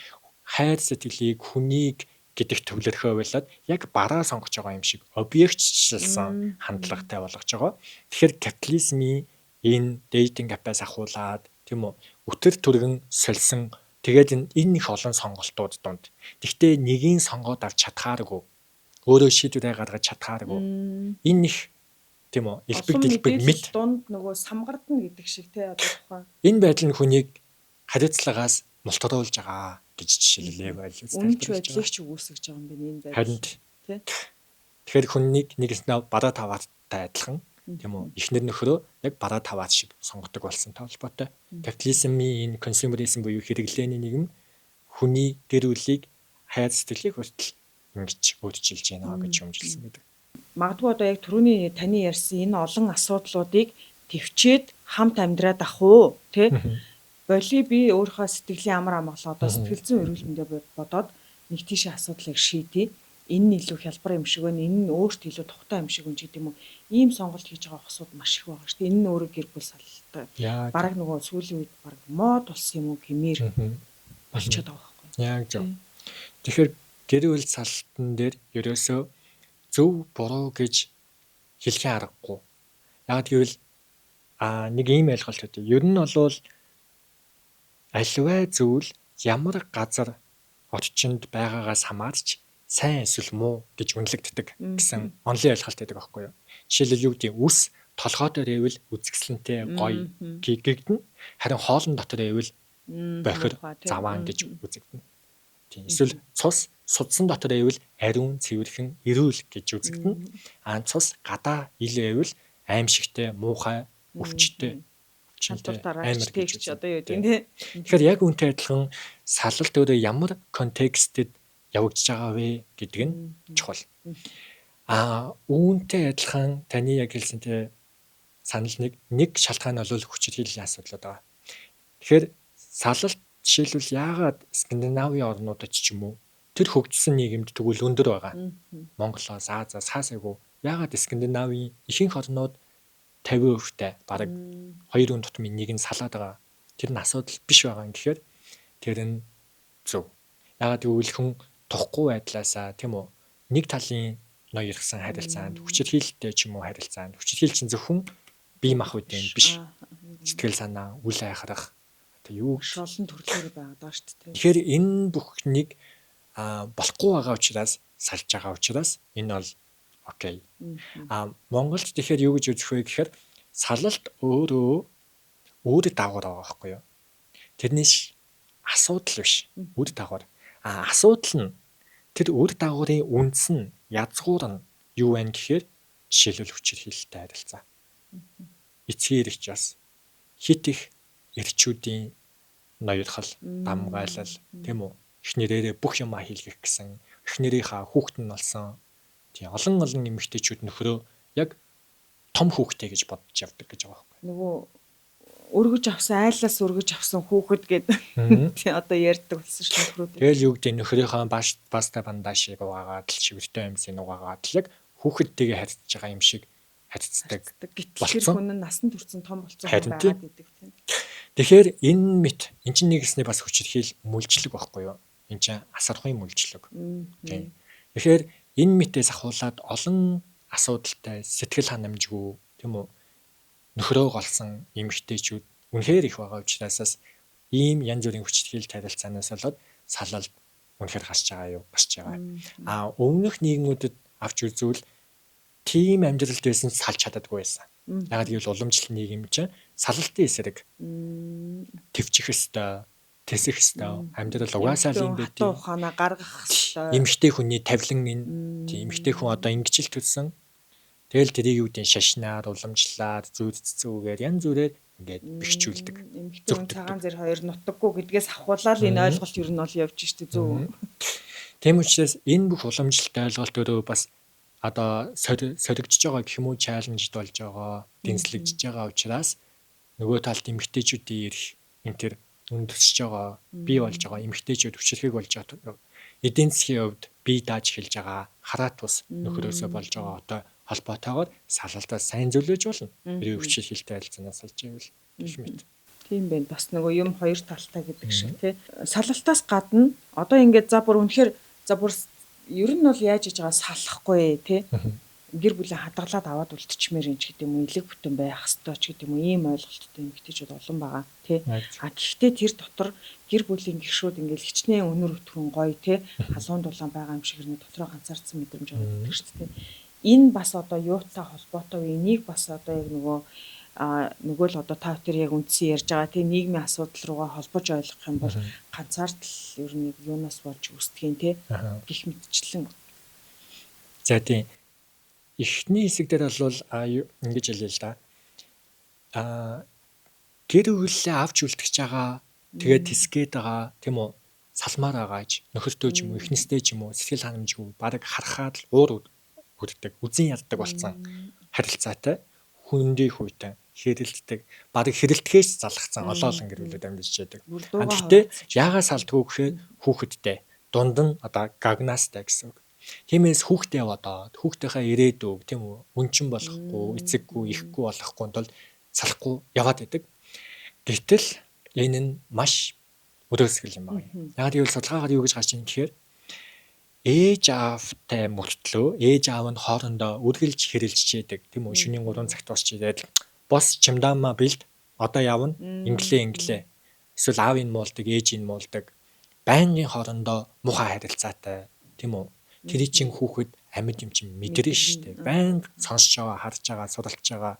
хайр сэтгэлийг хүнийг гэдэг төвлөрхөө болоод яг бараа сонгож байгаа юм шиг объектчилсан хандлагатай болгож байгаа. Тэгэхээр капитализмын энэ dating app аас ахуулаад тийм үү өтөр түргэн сольсон тэгээд энэ их олон сонголтууд дунд. Тэгтээ нэгийг сонгоод авч чадхааргүй. Өөрөө шийдвэрээ гаргаж чадхааргүй. Энэ их тийм үү элбэг дэлбэг мэд дунд нөгөө самгардна гэдэг шиг те одоо тухайн. Энэ байдал нь хүнийг хариуцлагаас мултруулж байгаа гэж жишээлээ байлаа. Үнэнч байдлыг ч үүсгэж байгаа юм байна энэ байдал. Харин тий. Тэгэхээр хүнийг нэгснээ бараа тавааттай адилхан тийм үү эхнэр нөхрөө яг бараа таваат шиг сонгодог болсонтой холбоотой. Капитализмын энэ consumerism буюу хэрэглээний нийгэм хүний гэр бүлийг хайр сэтгэлийг хүртэл ингэж өөрчилж байна гэж юмжилсан байдаг. Магадгүй одоо яг түрүүний таны ярьсан энэ олон асуудлуудыг төвчээд хамт амьдраад ах уу тий Боли би өөрийнхөө сэтгэлийн амар амгалан одоо сэтгэл зүйн эрүүл мэндэ бодоод нэг тийшээ асуудлыг шийдье. Энэ нь илүү хялбар юм шиг байна. Энэ нь өөрт илүү тухтай юм шиг байна ч гэдэг юм уу. Ийм сонголт хийж байгаа охсууд маш их байгаа шүү дээ. Энэ нь өөрөө гэр бүл салалтай. Бараг нөгөө сүүлийн үед бараг мод болсон юм уу гэмээр болчиход байгаа байхгүй. Яг зөв. Тэгэхээр гэр бүл салтан дээр ерөөсөө Зөв буруу гэж хэлэхийн аргагүй. Яг гэвэл нэг ийм ойлголт өгье. Ер нь бол аливаа зүйл ямар газар орчинд байгаагаас хамаарч сайн эсвэл муу гэж үнэлэгддэг гэсэн онлын ойлголт байдаг аахгүй юу. Жишээлбэл юу гэдэг үс толгой дээр ивэл үзэсгэлэнтэй гоё гэгдэнэ. Харин хоолн дотор ивэл бохир заваан гэж үзэгдэнэ. Тийм. Эсвэл цус судсан дотор ивэл ариун, цэвэрхэн, эрүүл гэж үзэгдэнэ. Аа цус гадаа ил байвал аимшигтэй, муухай, өвчтэй, амар гэж одоо юу гэдэг нь. Тэгэхээр яг үүнтэй адилхан салалт өөрөө ямар контекстэд явагдаж байгаа вэ гэдэг нь чухал. Аа үүнтэй адилхан таны яг хэлсэнтэй санал нэг шалтгаан нь бол хүчирхийллийн асуудлууд байгаа. Тэгэхээр салалт жишээлбэл яагаад Скандинавын орнуудад ч юм уу тэр хөгжсөн нийгэмд тэгвэл өндөр байгаа. Монголоос, Азиас хаасайгүй яагаад Скандинавын ихэнх орнууд 50%-тай бараг 2 үн тутмын нэг нь салаад байгаа. Тэр нь асуудал биш байгаа юм гэхээр тэр нь зөв. Яагаад гэвэл хүн тухгүй байдлаасаа тийм үү нэг талын ноёрхсан харилцаанд хүчирхийлэлтэй ч юм уу харилцаанд хүчирхийлэл чинь зөвхөн бие махбодын биш. Сэтгэл санаа, үл айхрах одоо юу гэж олон төрлөөр байгаад байгаа шүү дээ. Тэгэхээр энэ бүхнийг болохгүй байгаа учраас салж байгаа учраас энэ бол окей. Монголд тэгэхээр юу гэж үзэх вэ гэхээр салалт өөрөө үр дагавар байгаа байхгүй юу? Тэрнээс асуудал биш. Үр дагавар. Асуудал нь тэр үр дагаврын үндэс нь язгуур нь юу вэ гэхээр жишээлбэл хүчирхийлэлтэй харилцаа. Эцгийн эрх жас, хит их эрчүүдийн ноёрхол, дамгайлал, тийм үү? Эхнэрээрээ бүх юмаа хийлгэх гэсэн, эхнэрийнхаа хүүхэд нь болсон. Тийм олон олон эмэгтэйчүүд нөхрөө яг том хүүхдээ гэж бодож явдаг гэж байгаа байхгүй. Нөгөө өргөж авсан айлаас өргөж авсан хүүхэд гэдэг тий одоо ярьдаг болсон шүү нөхрүүд. Тэгэл юу гэдэг нөхрийнхөө баста бандаа шиг угаагаад л шивэртэй юмсын угаагаад л яг хүүхэдтэйгээ харьцаж байгаа юм шиг харьцдаг. Гэтэл тэр хүн нь насан турш том болсон хүн байгаад идэг тийм. Тэгэхээр энэ мэт эн чинь нэгсний бас хүчирхийл мүлжлэг байхгүй юу? Эн чинь асархуйн мүлжлэг. Тийм. Тэгэхээр энэ мэтээс ахуулаад олон асуудалтай сэтгэл ханамжгүй тийм үү нөхрөө голсон эмэгтэйчүүд үнэхээр их байгаа учраас ийм янз бүрийн хүчирхийлэлт харилцаанаас болоод салалт үнэхээр гарч байгаа юу? Гарч байгаа. Өмнөх нийгмүүдэд авч үзвэл тийм амьдралд байсан салж чаддаггүй байсан. Яг гэвэл уламжлал нийгэм чинь салалтын эсрэг төвчих ёстой, тэсэх ёстой. Амьдрал угаасаа л юм байд. Хатуу ухаанаа гаргах ёстой. Эмэгтэй хүний тавилан энэ тийм эмэгтэй хүн одоо ингэж л төрсөн. Тэгэл тэрийг юу гэдэг шашнаар, уламжлалаар, зүйр цэцүүгээр янз бүрээр ингээд бэхжүүлдэг. Эмэгтэй хүн цагаан зэр хоёр нутаггүй гэдгээс авахуулаад энэ ойлголт ер нь бол явж штэ зөв. Тийм учраас энэ бүх уламжлалт ойлголт өөрөө бас одоо соригдож байгаа гэх юм уу, чаленжд болж байгаа, дэнслэгдэж байгаа учраас нөгөө талд эмэгтэйчүүдийн эрх энэ төр өндөсөж байгаа, бий болж байгаа эмэгтэйчүүд хүчирхэг болж байгаа. Эдийн засгийн хувьд бие дааж эхэлж байгаа хараат тус нөхрөөсөө болж байгаа одоо холбоотойгоор салалтаас сайн зөвлөж болно. Хэрвээ хүчирхийлэлтэй харилцаанаас салж ивэл гэх мэт. Тийм байна. Бас нөгөө юм хоёр талтай гэдэг шиг тий. Салалтаас гадна одоо ингээд за бүр үнэхээр за бүр ер нь бол яаж иж байгаа салахгүй тий. Гэр бүлээ хадгалаад аваад үлдчихмээр юм ч гэдэг юм уу, элэг бүтэн байх хэвээр ч гэдэг юм уу, ийм ойлголттой эмэгтэйчүүд олон байгаа тий. А гэхдээ тэр дотор гэр бүлийн гишүүд ингээл хичнээн өнөр өтгөн гоё тий, халуун дулаан байгаа юм шиг нэг дотроо ганцаардсан мэдрэмж аваад байдаг шүү дээ. Энэ бас одоо юутай холбоотой вэ? Энийг бас одоо яг нөгөө нөгөө л одоо та тэр яг үндсэн ярьж байгаа тий нийгмийн асуудал руугаа холбож ойлгох юм бол ганцаардал ер нь юунаас болж үүсдэг юм тий гих мэтчлэн. За тийм. Эхний хэсэг дээр бол ингэж хэлье л да. Гэр бүлээ авч үлдчихэж байгаа, тэгээд тэсгээд байгаа тийм үү? Салмаар байгаач нөхөртөө ч юм уу, эхнэртэй ч юм уу, сэтгэл ханамжгүй, бараг харахад л уур хүрдэг, үзэн яддаг болсон харилцаатай хүндий хүйтэн хэрэлддэг, бараг хэрэлдэхээс залгацсан олон олон гэр бүлүүд амьдарч байдаг. Гэхдээ яагаад салдгүй гэхээр хүүхэдтэй дунд нь одоо гагнаастай гэсэн үг. Тиймээс хүүхдээ бодоод хүүхдийнхээ ирээдүг тийм үү үнчин болохгүй, эцэггүй, ихгүй болохгүй тул салахгүй яваад байдаг. Гэтэл энэ нь маш өрөөсгөл юм байна. Яг гэвэл судалгаагаар юу гэж гарч ийн гэхээр Ээж аавтай мөртлөө ээж аав нь хоорондоо үргэлж хэрэлжчихэдэг, тийм үү? Шөнийн 3 цагт дуусч ирээд бос чимдаамаа бэлд, одоо явна, инглээ инглээ. Эсвэл аавыг муулдаг, ээжийг муулдаг. Байнгын хоорондоо муухай харилцаатай, тийм үү? Тэр чинь хүүхэд амьд юм чинь мэдэрнэ шүү дээ. Байнга сонсож байгаа, харж байгаа, суралцж байгаа.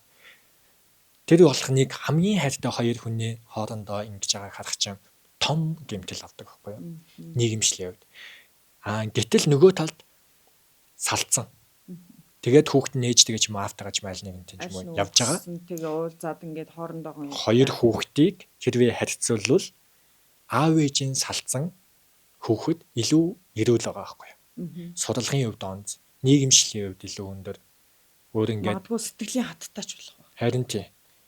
Тэр болохныг хамгийн хайртай хоёр хүний хоорондоо ингэж байгааг харах чинь том гэмтэл авдаг байхгүй юу? Нийгэмшлийн хувьд. Аа, гэтэл нөгөө талд салцсан. Тэгээд хүүхэд нь ээжтэйгээ ч юм уу аавтайгаа ч юм аль нэгэнтэй ч юм уу явж байгаа. Тэгээ уулзаад ингээд хоорондоо хоёр хүүхдийг хэрвээ харьцуулбал аав ээжийн салцсан хүүхэд илүү эрүүл байгаа байхгүй юу? Судалгын хувьд онц, нийгэмшлийн хувьд илүү өндөр. Өөр ингээд магадгүй сэтгэлийн хаттаач болох байх. Харин тий.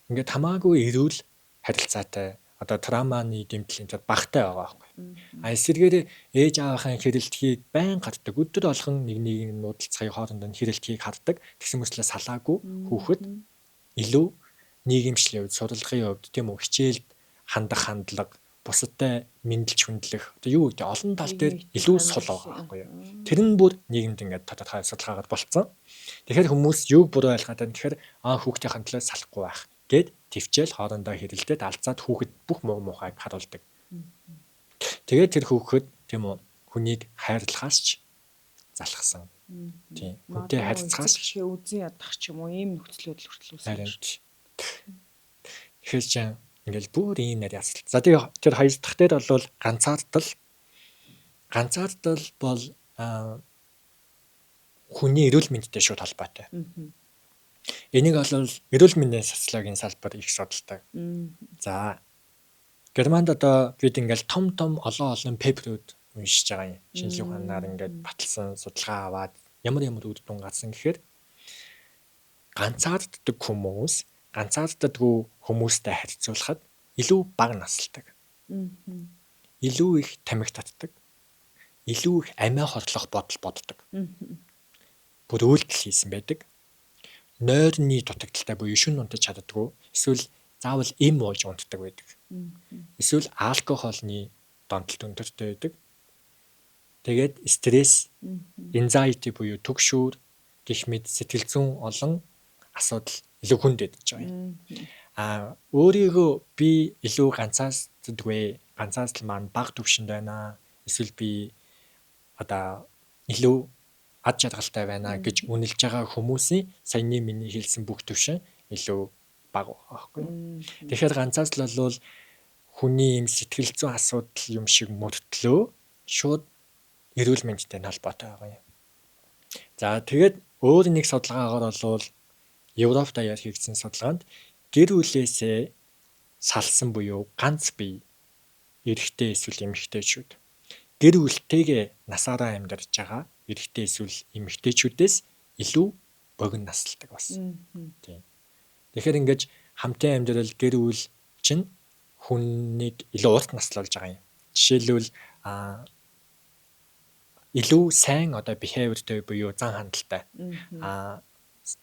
Ингээд хамаагүй эрүүл харилцаатай, одоо травманы гэмтлийн тэр багтай байгаа байхгүй. А эсвэргээр ээж аавынхаа хэрэлдэхийг байн гардаг. Өдөр болгон нэг нэг нуудалцахыг, хоорондоо нь хэрэлдэхийг хардаг. Тэгсэн мөртлөө салаагүй хүүхэд илүү нийгэмшлийн хувьд, сурлагын хувьд, тийм үү, хичээлд хандах хандлага, бусадтай мэндэлж хүндлэх, одоо юу гэдэг, олон тал дээр илүү сул байгаа байхгүй юу. Тэр нь бүр нийгэмд ингээд тодорхой судалгаагаар болцсон. Тэгэхээр хүмүүс юуг буруу ойлгоод байна гэхээр аа, хүүхдийн төлөө салахгүй байх гээд төвчээл хоорондоо хэрэлдээд алзаад хүүхэд бүх муу муухайг харуулдаг. Тэгээд тэр хүүхэд, тийм үү, хүнийг хайрлахаас ч залхсан. Тийм. Хүнтэй харьцахаас ч үзэн ядах ч юм уу, ийм нөхцлүүд л хүртэл үүсэж. Тэгэхээр ч ингээл бүр ийм нарийн асуудал. За, тэгээ тэр хоёр дахь дээр бол ганцаардал. Ганцаардал бол хүний эрүүл мэндтэй шууд холбоотой. Энийг бол эрүүл мэндийн социологийн салбар их судалдаг. За, Германд одоо бид ингээл том том олон олон paper үүд уншиж байгаа юм. Шинжлэх ухаанаар ингээд баталсан судалгаа аваад ямар ямар үр дүн гарсан гэхээр ганцаарддаг хүмүүс ганцаарддаггүй хүмүүстэй харьцуулахад илүү бага насалдаг. Илүү их тамхи татдаг. Илүү их амиа хорлох бодол боддог. Бүр үйлдэл хийсэн байдаг. Нойрны дутагдалтай буюу шөнө унтаж чаддаггүй. Эсвэл заавал эм ууж унтдаг байдаг. Эсвэл алкоголны донтолт өндөртэй байдаг. Тэгээд стресс, anxiety буюу түгшүүр гэх мэт сэтгэл зүйн олон асуудал илүү хүнд байдаг байгаа юм. А өөрийгөө би илүү ганцаарддаггүй, ганцаардал маань бага түвшинд байна. Эсвэл би одоо илүү ад жаргалтай байна гэж үнэлж байгаа хүмүүсийн саяны миний хэлсэн бүх түвшин илүү бага байгаа байхгүй. Тэгэхээр ганцаардлал бол хүний юм сэтгэл зүйн асуудал юм шиг мөртлөө шууд эрүүл мэндтэй холбоотой байгаа юм. За, тэгээд өөр нэг судалгаагаар бол Европ даяар хийгдсэн судалгаанд гэр бүлээсээ салсан буюу ганц бие эрэгтэй эсвэл эмэгтэйчүүд гэр бүлтэйгээ насаараа амьдарч байгаа эрэгтэй эсвэл эмэгтэйчүүдээс илүү богино насалдаг бас. Тийм. Тэгэхээр ингэж хамтын амьдрал, гэр бүл чинь хүнийг илүү урт наслуулж байгаа юм. Жишээлбэл, илүү сайн одоо behavior тэй буюу зан хандлттай.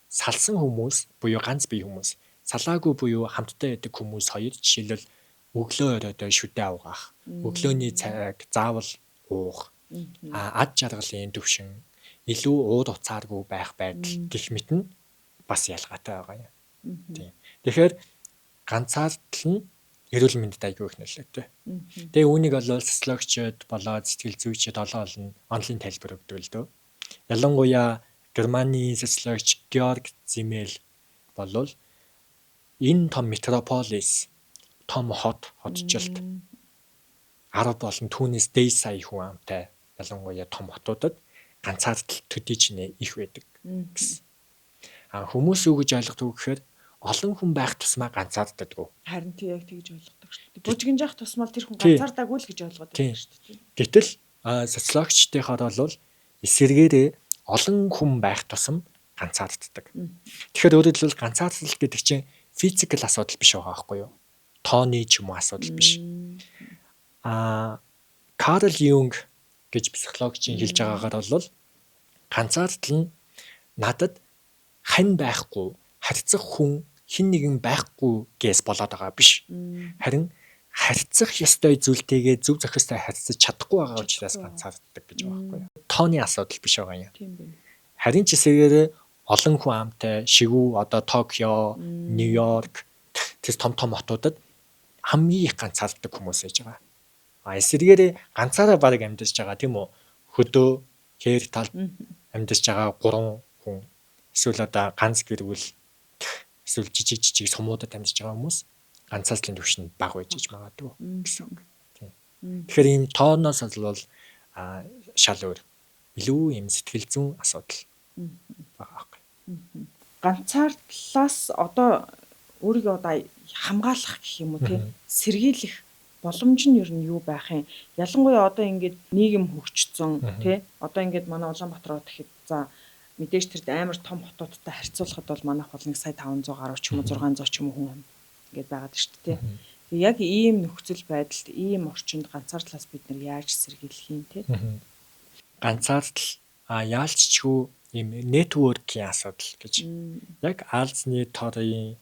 Салсан хүмүүс буюу ганц бие хүмүүс, салаагүй буюу хамттай байдаг хүмүүс хоёр жишээлбэл өглөө оройдоо шүдэ авгаах, өглөөний цайг заавал уух, ад жаргалын төвшин, илүү уур уцааргүй байх байдал гэх мэт нь бас ялгаатай байгаа юм. Тийм. Тэгэхээр ганцаардал нь эрүүл мэндэд аягүй их нөлөөтэй. Тэгээ үүнийг бол социологчид болоод сэтгэл зүйчид олон олон онолын тайлбар өгдөг л дөө. Ялангуяа Германы социологч Георг Зимел болвол энэ том метрополис, том хот, хотжилт 10 болон түүнээс дээд сая хүн амтай, ялангуяа том хотуудад ганцаардал төдий чинээ их байдаг гэсэн. А хүмүүс юу гэж ойлгодог гэхээр олон хүн байх тусмаа ганцаарддаг. Харин тий, яг тэгж ойлгодог шүү дээ. Бужигнжаах тусмаа тэр хүн ганцаардаагүй л гэж ойлгоод байдаг шүү дээ. Гэтэл социологчдынхаар бол эсэргээрээ олон хүн байх тусам ганцаарддаг. Тэгэхээр өөрөөр хэлбэл ганцаардал гэдэг чинь physical асуудал биш байгаа байхгүй юу? Тооны ч юм уу асуудал биш. Карл Юнг гэж психологчийн хэлж байгаагаар бол ганцаардал нь надад хань байхгүй, харьцах хүн хэн нэгэн байхгүй гэс болоод байгаа биш. Харин харьцах ёстой зүйлтэйгээ зөв зохистой харьцаж чадахгүй байгаа учраас ганцаарддаг гэж байгаа байхгүй юу? тооны асуудал биш байгаа юм. Тийм байна. Харин ч эсрэгээр олон хүн амтай шигүү одоо Токио, Нью-Йорк тэр том том хотуудад хамгийн их ганцаарддаг хүмүүс байж байгаа. А эсрэгээр ганцаараа бараг амьдарч байгаа, тийм үү? Хөдөө хээр талд амьдарч байгаа 3 хүн эсвэл одоо ганц гэр бүл эсвэл жижиг жижиг сумуудад амьдарч байгаа хүмүүс ганцаардлын түвшин бага байж магадгүй гэсэн үг. Тийм. Тэгэхээр ийм тооноос бол шал өөр илүү ийм сэтгэл зүйн асуудал байгаа байхгүй. Ганцаардлаас одоо өөрийгөө одоо хамгаалах гэх юм уу, тий, сэргийлэх боломж нь ер нь юу байх юм? Ялангуяа одоо ингээд нийгэм хөгжсөн, тий, одоо ингээд манай Улаанбаатар хот гэхэд за мэдээж тэр амар том хотуудтай харьцуулахад бол манайх бол 1 сая 500 гаруй ч юм уу 600 ч юм уу хүн ингээд байгаад шүү дээ, тий. Тэг яг ийм нөхцөл байдалд, ийм орчинд ганцаардлаас бид нар яаж сэргийлэх юм, тий? Ганцаардал яалччгүй ийм network-ийн асуудал гэж. Яг Аазны торын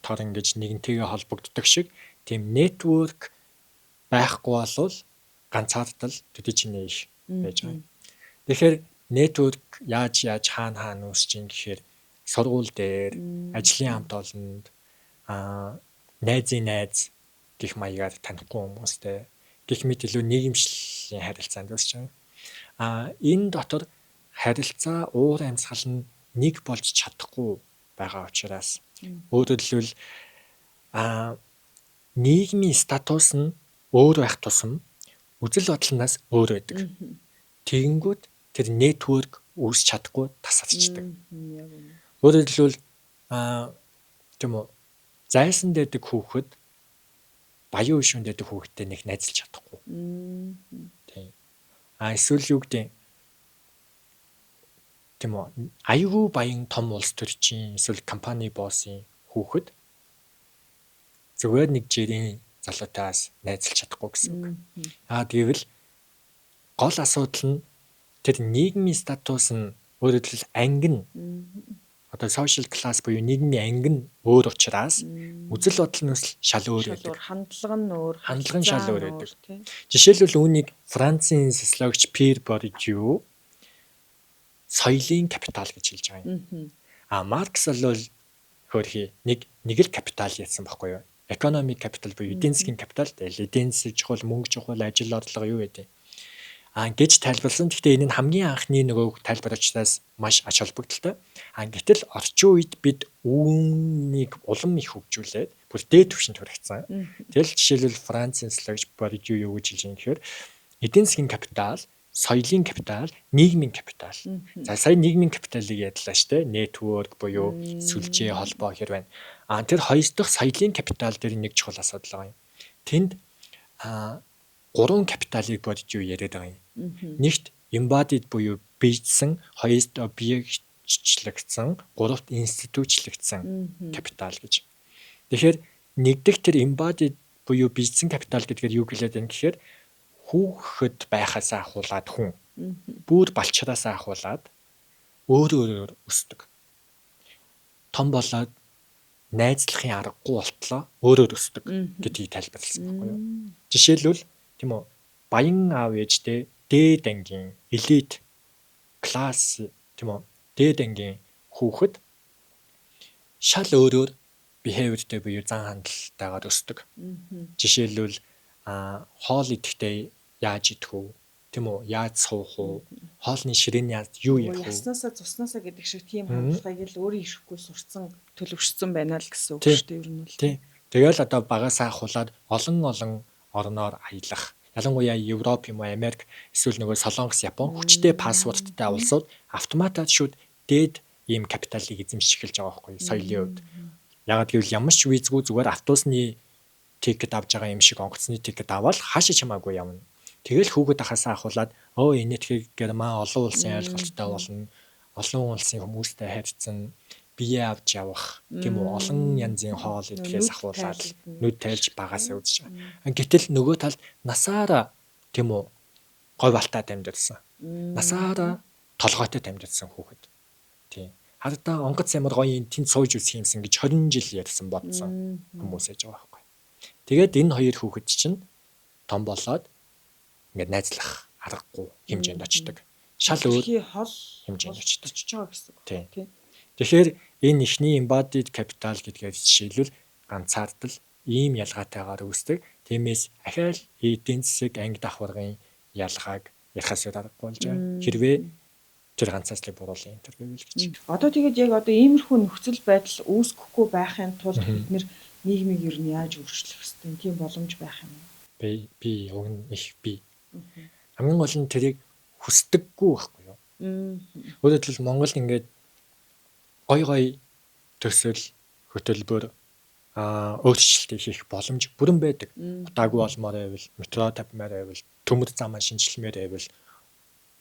тор ингэж нэгнтэйгээ холбогддог шиг тийм network байхгүй болвол ганцаардал төдий чинээ их байж байгаа. Тэгэхээр network яаж яаж хаана хаана үүсэж ийн гэхээр сургууль дээр, ажлын хамт олонд, найзын найз гэх маягаар танихгүй хүмүүстэй гэх мэт илүү нийгэмшлийн харилцаанд үүсэж байгаа. Энэ дотор харилцаа уур амьсгал нь нэг болж чадахгүй байгаа учраас өөрөөр хэлбэл нийгмийн статус нь өөр байх тусам үзэл бодлоноос өөр байдаг. Тэгэнгүүт тэр network үүсч чадахгүй тасарчдаг. Өөрөөр хэлбэл тийм үү, зайсан дэдэг хүүхэд баян хөшүүнд дэдэг хүүхэдтэй нэг найзалж чадахгүй. Тийм. Эсвэл юу гэдэг тийм үү, аюулгүй баян том улс төрчийн эсвэл компани боссын хүүхэд зүгээр нэг жирийн залуутаас найзалж чадахгүй гэсэн үг. Тэгвэл гол асуудал нь тэр нийгмийн статус нь, өөрөөр хэлбэл анги нь одоо social class буюу нийгмийн анги нь өөр учраас үзэл бодол нь шал өөр байдаг. Хандлага нь өөр. Хандлага нь шал өөр байдаг. Жишээлбэл үүнийг Францын социологч Пьер Бордиу соёлын капитал гэж хэлж байгаа юм. Маркс бол хөөрхий нэг л капитал ярьсан байхгүй юу? Economic capital буюу эдийн засгийн капитал. Тэгэл эдийн засаг чухал, мөнгө чухал, ажил орлого юу гэдэг. Гэж тайлбарласан. Гэхдээ энэ нь хамгийн анхны нөгөө тайлбар учраас маш ач холбогдолтой. Гэтэл орчин үед бид үүнийг улам их хөгжүүлээд бүр дээд түвшинд хүргэсэн. Тэгэл жишээлбэл Францын социологч Бордиу юу гэж хэлж байгаа юм гэхээр эдийн засгийн капитал, соёлын капитал, нийгмийн капитал. За сая нийгмийн капиталыг ярьлаа шүү дээ. Network буюу сүлжээ, холбоо хэр байна. Тэр хоёр дахь соёлын капитал дээр нэг чухал асуудал байгаа юм. Тэнд гурван капиталыг Бордиу яриад байгаа юм. Нэгт embodied буюу биежсэн, хоёрт объектчлагдсан, гуравт институчлагдсан капитал гэж. Тэгэхээр нэгдэх тэр embodied буюу биежсэн капитал гэдгээр юу гэлээд байна гэхээр хүүхэд байхасаа ахуулаад хүн бүр балчраасаа ахуулаад өөр өөрөөр өсдөг. Том болоод найзлахын аргагүй болтлоо өөрөөр өсдөг гэдгийг тайлбарласан байхгүй юу? Жишээлбэл тийм үү, баян аав ээжтэй дээд ангийн элит класс тийм үү, дээд ангийн хүүхэд шал өөрөөр behavior-тэй буюу зан хандлалтайгаар өсдөг. Жишээлбэл хоол идэхдээ яаж идэх үү? Тийм үү? Яаж суух уу? Хоолны ширээний яаж юу ярих вэ? Яснаасаа цуснаасаа гэдэг шиг тийм хандлагыг л өөрийн ирэхгүй сурцсан, төлөвшсөн байна л гэсэн үг шүү дээ ер нь бол. Тийм. Тэгэл одоо багасаа ахуулаад олон олон орноор аялах. Ялангуяа Европ юм уу Америк эсвэл нөгөө Солонгос, Япон хүчтэй паспорттай улсууд автоматар шүүд дээд ийм капиталыг эзэмшиж эхэлж байгаа байхгүй соёлын хувьд. Ягаад гэвэл ямар ч визгүй зүгээр автобусны ticket авч байгаа юм шиг онгоцны ticket аваад хаашаа чамаагүй явна. Тэгэл хүүхэд ахасаа ахуулаад энэтхэг Герман олон улсын ойлголттой болно. Олон улсын хүмүүстэй харьцсан, бие авч явах, тийм үү, олон янзын хоол идэхээс ахуулаад нүд тайлж багасаа үзэж байгаа. Гэтэл нөгөө талд насаараа тийм үү гой балтаа амьдэрсэн. Насаараа толгойтой амьдэрсэн хүүхэд. Тийм. Хардаа онгоц ямар гоё юм тэнд сууж үзэх юмсан гэж 20 жил ярьсан бодсон хүмүүс ээж байгаа байхгүй. Тэгээд энэ хоёр хүүхэд чинь том болоод ингээд найзлах аргагүй хэмжээнд очдог. Шал өөр хол хэмжээнд очдог. Очиж байгаа гэсэн үг. Тийм. Тэгэхээр энэ эхний embodied capital гэдгээр жишээлбэл ганцаардал ийм ялгаатайгаар үүсдэг. Тиймээс ахаал эдийн засаг анги давхаргын ялгааг ярихаас аргагүй болж байгаа. Хэрвээ тэр ганцаардлыг буруулсан энэ төр гэвэл гэж. Одоо тэгээд яг одоо иймэрхүү нөхцөл байдал үүсгэхгүй байхын тулд бид нэр нийгмийг ер нь яаж өөрчлөх ёстой юм, тийм боломж байх юм уу? Би уг нь их би. Хамгийн гол нь тэрийг хүсдэггүй байхгүй юу? Өөрөөр хэлбэл Монгол ингээд гой гой төсөл хөтөлбөр өөрчлөлтийг хийх боломж бүрэн байдаг. Удаагүй олмоор байвал, метро тавьмаар байвал, төмөр замаа шинжилмээр байвал,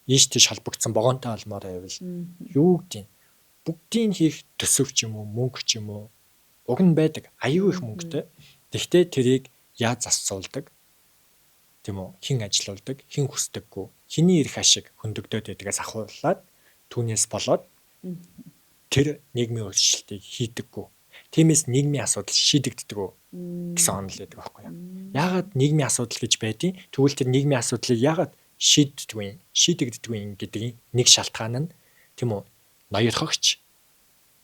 ийш тийш холбогдсон вагонтой олмоор байвал юу гэдэг бүгдийг хийх төсөв ч юм уу, мөнгө ч юм уу уг нь байдаг. Аюу их мөнгөтэй. Тэгвэл тэрийг яаж засцуулдаг? Тийм үү? Хэн ажилуулдаг, хэн хүсдэггүй, хэний эрх ашиг хөндөгдөөд байдгаас ахуулаад түүнээс болоод тэр нийгмийн өөрчлөлтийг хийдэггүй. Тиймээс нийгмийн асуудал шийдэгддэг үү гэсэн онол байдаг байхгүй юу? Яагаад нийгмийн асуудал гэж байдیں۔ Тэгвэл тэр нийгмийн асуудлыг яагаад шийддэггүй, шийдэгддэггүй гэдгийн нэг шалтгаан нь тийм үү? Ноёрхогч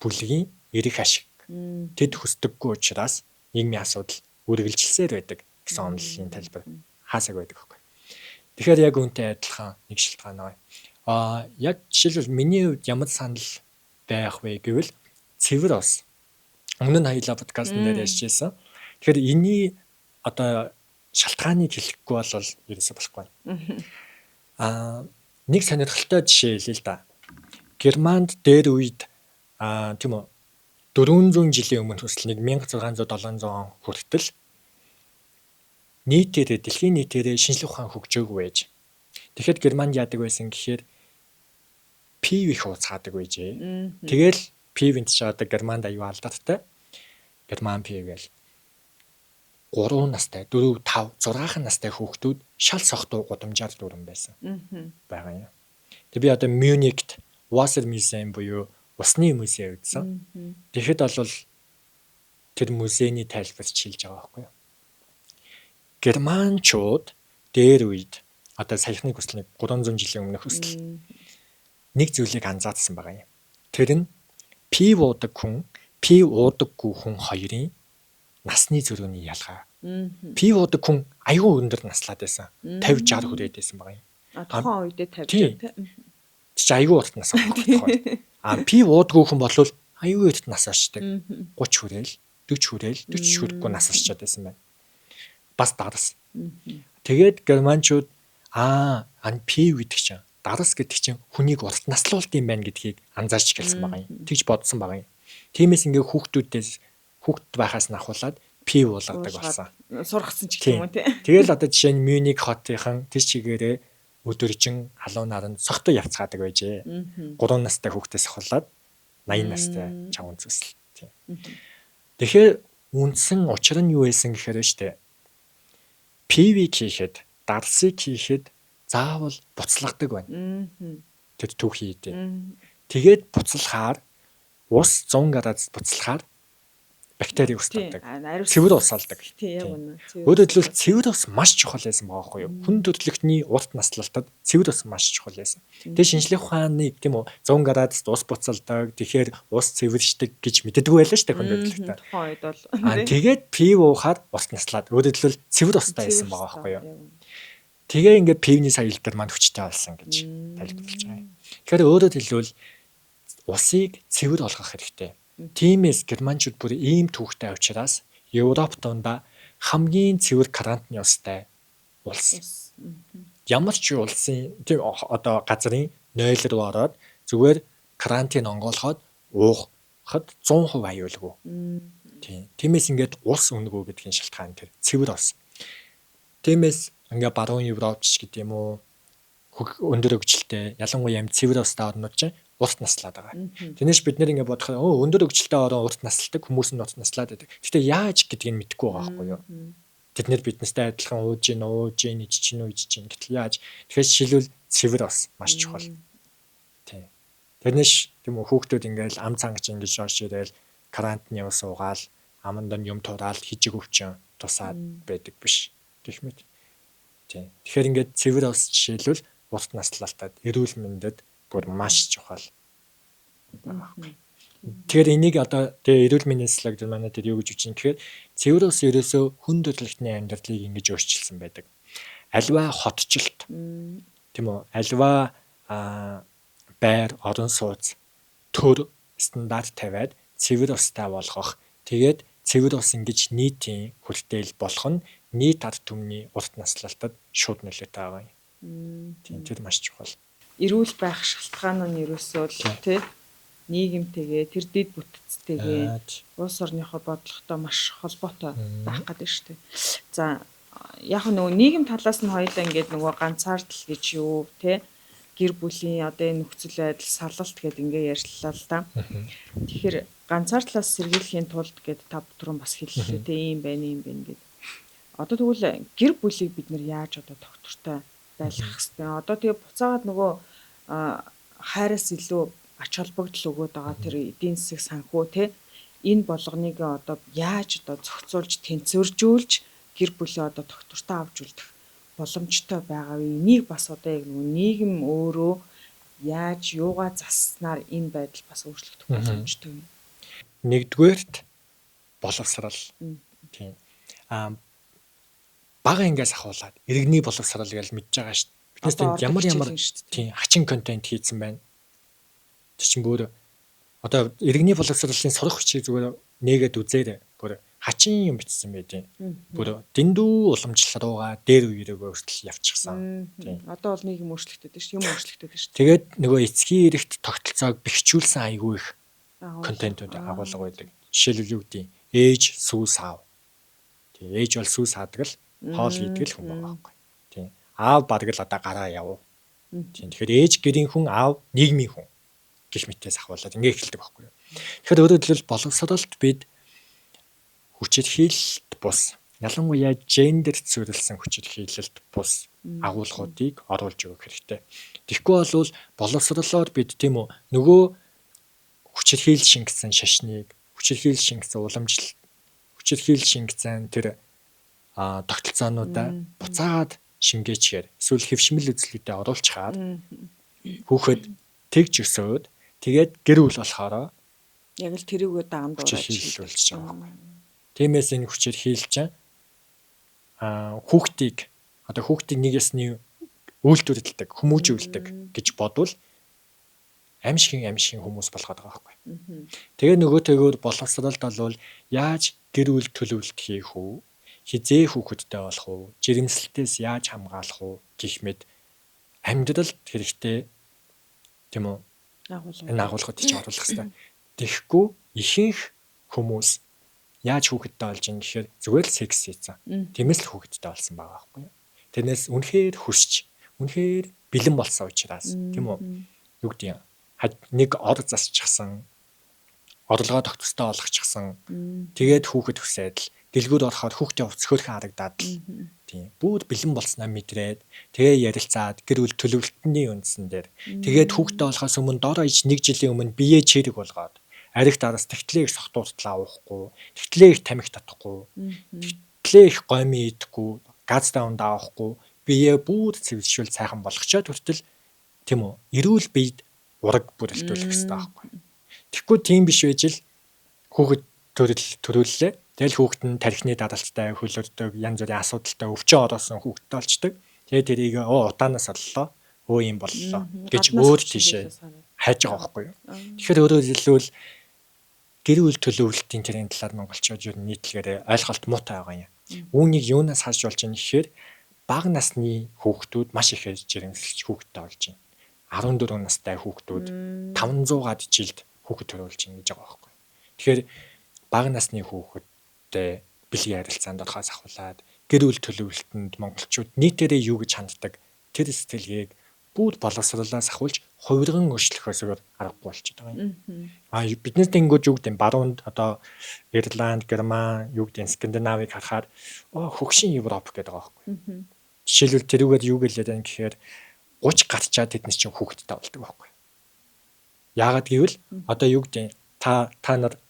бүлгийн эрх ашиг тэд хүсдэггүй учраас нийгмийн асуудал үргэлжилсээр байдаг гэсэн онолын тайлбар хаасаг байдаг байхгүй. Тэгэхээр яг үүнтэй адилхан нэг шалтгаан аа. Яг жишээлбэл миний хувьд ямар санал байх вэ гэвэл цэвэр ус. Өмнө нь хоёулаа подкастн дээр ярьжсэн. Тэгэхээр энэний одоо шалтгааныг хэлэхгүй бол ерөөсөө болохгүй. Нэг сонирхолтой жишээ хэлье л да. Германд дээр үед тийм үү 400 жилийн өмнө хүртэл 1600 700 он хүртэл нийтээрээ дэлхийн нийтээрээ шинжлэх ухаан хөгжөөгүй байж. Тэгэхэд Германд яадаг байсан гэхээр пив их ууцгаадаг байжээ. Тэгэл пив энэ ч одоо Германд аюу алдартай. Герман пив гээл 3 настай, 4, 5, 6 настай хүүхдүүд шал сохтуу гудамжаар дүүрэн байсан. Байгаа юм. Тэг би одоо Мюнихт Wasser Museum буюу усны музей үзсэн. Тэгэхэд бол тэр музейний тайлбарч хэлж байгаа байхгүй юу? Германчууд дээр үед одоо саяхны хүсэл 300 жилийн өмнөх хүсэл нэг зүйлийг анзаарсан байгаа юм. Тэр нь пив уудаг хүн, пив уудаггүй хүн хоёрын насны зөрүүний ялгаа. Пив уудаг хүн аюу өндөр наслаад байсан. 50 60 хүрээд байсан байгаа юм. Тухайн үедээ 50 60 тийм. Чи аюу урт нас авах. Пив уудаггүй хүн бол аюу урт нас очдог. 30 хүрээл, 40 хүрээл, 40 хүрэхгүй нас очоод байсан байна. Бас дарас. Тэгээд германчууд ан пив гэдэг чинь дарас гэдэг чинь хүнийг урт наслуулд юм байна гэдгийг анзаарч эхэлсэн байгаа юм. Тэгж бодсон байгаа юм. Тиймээс ингээ хүүхдүүдээс хүүхд байхаас нь ахуулаад пив уулгадаг болсон. Сургацсан ч гэх юм уу тий. Тэгэл одоо жишээ нь Мюних хотынхан тэр чигээрээ өдөржин халуун наранд сохтой явцгаадаг байжээ. 3 настай хүүхдээс ахуулаад 80 настай чаван зүсэл. Тийм. Тэгэхээр үндсэн учир нь юу байсан гэхээр штэ. Пивийг хийхэд, дарсыг хийхэд заавал буцлагдаг байна. Тэр түүхий дээ. Тэгээд буцалхаар ус 100 градус буцалхаар бактери устгадаг. Цэвэр ус алдаг. Өөрөөр хэлбэл цэвэр ус маш чухал байсан байгаа байхгүй юу? Хүн төрөлхтний урт наслалтад цэвэр ус маш чухал байсан. Тэгээ шинжлэх ухааны тийм үү 100 градуст ус буцалдаг. Тэгэхээр ус цэвэршдэг гэж мэддэггүй байлаа шүү дээ хүн төрөлхтөө. Тухайн үед бол. Тэгээд пив уухаар урт наслаад өөрөөр хэлбэл цэвэр устай байсан байгаа байхгүй юу? Тэгээ ингээд пивний соёл дээр манд хүчтэй болсон гэж тайлбарлаж байгаа юм. Тэгэхээр өөрөөр хэлбэл усыг цэвэр болгох хэрэгтэй. Тиймээс германчууд бүр ийм түүхтэй учраас Европ дундаа хамгийн цэвэр карантины устай улс. Ямар ч улсын тийм одоо газрын 0 руу ороод зүгээр карантин онгоолгоод уухад 100% аюулгүй. Тийм. Тиймээс ингээд ус үнэгүй гэдгийн шалтгаан тэр цэвэр ус. Тиймээс ингээ баруун Европч гэдэг юм уу өндөр хөгжилтэй ялангуяа юм цэвэр устай орнууд чинь урт наслаад байгаа. Тэрнээс бид нэр ингээ бодохоор өндөр хөгжилтэй орон урт насалдаг хүмүүс нь урт наслаад байдаг. Гэтэ яаж гэдгийг мэдэхгүй байгаа байхгүй юу? Тэд нэр биднээстэй адилхан ууж гин, ууж гин, ич чинь үү, ич чинь гэтэл яаж? Тэгэхээр жишээлбэл цэвэр ус маш чухал. Тийм. Тэрнээс тийм үү хүүхдүүд ингээл ам цангаж ингэж шоош ирээл карантины ус уугаал аманд нь юм тураал хижиг өвчин тусаад байдаг биш. Гэх мэт. Тийм. Тэгэхээр ингээд цэвэр ус жишээлбэл урт наслалтад, эрүүл мэндэд бүр маш чухал. Тэгэхээр энийг одоо тэгээ эрүүл мэндийн слайд манай дээр юу гэж үжин гэхээр цэвэр ус ерөөсөө хүн төрөлхтний амьдралыг ингэж өөрчилсөн байдаг. Альва хотчлт тийм үү? Альва байр, орон сууц, төр стандарт тавиад цэвэр устай болгох. Тэгээд цэвэр ус ингэж нийтийн хүртээл болох нь нийт ард түмний урт наслалтад шууд нөлөөтэй байгаа юм. Тийм, тэр маш чухал. Эрүүл байх шалтгаан нь ерөөсөө л тий нийгэмтэйгээ, тэр дэд бүтцтэйгээ, улс орныхоо бодлоготой маш холбоотой байх гэдэг шүү дээ. За яг нөгөө нийгэм талаас нь хоёулаа ингээд нөгөө ганцаардал гэж юу те гэр бүлийн одоо энэ нөхцөл байдал салалт гэдээ ингээ ярьлаа л да. Тэгэхээр ганцаардлаас сэргийлэхийн тулд гэд та түрүүн бас хэллээ те ийм байна ийм байна гэд. Одоо тэгвэл гэр бүлийг бид нэр яаж одоо тогтвортой байлгах хэвтэй. Одоо тэгээ буцаагаад нөгөө хайраас илүү ач холбогдол өгөөд байгаа тэр эдийн засаг санхүү те энэ болгоныг одоо яаж одоо зохицуулж тэнцвэржүүлж гэр бүлээ одоо тогтвортой авч үлдэх боломжтой байгаа вэ? Энийг бас одоо яг нөгөө нийгэм өөрөө яаж юугаа заснаар энэ байдал бас өөрчлөгдөх боломжтой юм. Нэгдүгээрт боловсрал. Тийм. Бага ангиас ахуулаад иргэний боловсрал гэж мэдж байгаа шүү дээ. Биднээс тэнд ямар ямар тийм хачин контент хийцэн байна. Тэр чинь бүр одоо иргэний боловсролын сурах хүчийг зүгээр нээгээд үзээрэй. Бүр хачин юм бичсэн байдیں۔ Бүр дэндүү уламжлал руугаа дээр үеэрээ хүртэл явчихсан. Тийм. Одоо бол нэг юм өөрчлөгдөд шүү. Юм өөрчлөгдөд шүү. Тэгээд нөгөө эцгийн эрэгт тогтолцоог бэхжүүлсэн айгүй их контентууд агуулга байдаг. Жишээлбэл юу гэдэг ээж сүүс аав. Тийм, ээж бол сүүс хаадаг л хоол хийдэг л хүн байгаа байхгүй. Тийм. Аав бараг л одоо гараа яв. Тийм. Тэгэхээр ээж гэрийн хүн, аав нийгмийн хүн гэх мэтээс ахуулаад ингээ эхэлдэг байхгүй юу. Тэгэхээр өөрөөр хэлбэл боловсролд бид хүчирхийлэлт бус, ялангуяа гендер суурилсан хүчирхийлэлт бус агуулгуудыг оруулж өгөх хэрэгтэй. Тэгэхгүй бол боловсролоор бид тийм үү нөгөө хүчирхийлэл шингэсэн шашныг, хүчирхийлэл шингэсэн уламжлалт, хүчирхийлэл шингэсэн тэр тогтолцоонуудаа буцаагаад шингээчгээр эсвэл хэвшмэл үзлүүдэд оруулчихаар хүүхэд тэгж өсөөд тэгээд гэр бүл болохоор яг л тэрүүгээ даган дуурайж хүчирхийлүүлж байгаа байхгүй. Тиймээс энэ хүчирхийлэл чинь хүүхдийг одоо хүүхдийг нэг ясны үйлдвэрлэдэг, хүмүүжүүлдэг гэж бодвол аимшигын хүмүүс болгоод байгаа байхгүй. Тэгээ нөгөөтэйгөр боловсролд бол яаж гэр бүл төлөвлөлт хийх үү? Хизээ хүүхэдтэй болох уу? Жирэмслэлтээс яаж хамгаалах уу гэх мэт амьдралд хэрэгтэй тийм үү? Энэ агуулгад ч оруулах хэрэгтэй. Тэгэхгүй ихэнх хүмүүс яаж хүүхэдтэй болж ин гэхээр зүгээр л секс хийцэн. Тиймээс л хүүхэдтэй болсон байгаа байхгүй юу? Тэрнээс үнэхээр хүсч, үнэхээр бэлэн болсон учраас тийм үү? Юу гэдэг юм? Нэг ор засчихсан, орлогоо тогтцтой болгочихсан. Тэгээд хүүхэд хүсээд л дэлгүүр орохоор хүүхдийн хувцас хөөрхөн харагдаад л тийм бүр бэлэн болсноо мэдрээд тэгээ ярилцаад гэр бүл төлөвлөлтний үндсэн дээр тэгээд хүүхдээ болохоос өмнө дор хаяж нэг жилийн өмнө биеэ чирэг болгоод ариг дараас тэгтлээ их сохтуутлаа уухгүй, тэгтлээ их тамхи татахгүй, тэгтлээ их гоймон идэхгүй, газтай унд авахгүй, биеэ бүр цэвэршүүл сайхан болгочоод хүртэл тийм үү эрүүл биед ураг бүрэлдүүлэх хэрэгтэй байхгүй. Тэгэхгүй тийм биш байж л хүүхэд төрөллөө. Тэгэл хүүхэд нь тархины даралттай хөлөрдөг, янз бүрийн асуудалтай өвчин ороосон хүүхэдтэй болчдөг. Тэгээ тэрийг удаанаас оллоо, өө юм боллоо гэж өөр тийшээ хайж байгаа байхгүй юу. Тэгэхээр өөрөөр хэлбэл гэр бүл төлөвлөлтийн тэрийн талаар монголчууд ер нь нийтлэгээр ойлголт муутай байгаа юм. Үүнийг юунаас харж болж байгаа гэхээр бага насны хүүхдүүд маш ихээр жирэмсэлж хүүхэдтэй болж байна. 14 настай хүүхдүүд 500-аад жилд хүүхэд төрүүлж байна гэж байгаа байхгүй. Тэгэхээр бага насны хүүхэдтэй бэлгийн харилцаанд орохоос ахуулаад гэр бүл төлөвлөлтөнд монголчууд нийтээрээ юу гэж ханддаг тэр сэтгэлгээг бүгд боловсролоос ахуулж хувирган өөрчлөхөөс өөр аргагүй болчиход байгаа юм. Биднээс тэнгүүд юу гэдэг баруунд одоо Ирланд, Герман, юу гэдэг Скандинавыг харахаар хөгшин Европ гэдэг байгаа байхгүй. Жишээлбэл тэрүүгээр юу гэлээд байна гэхээр 30 гарчаад тэднес чинь хүүхэдтэй болдог байхгүй. Яагаад гэвэл одоо юу гэдэг та нар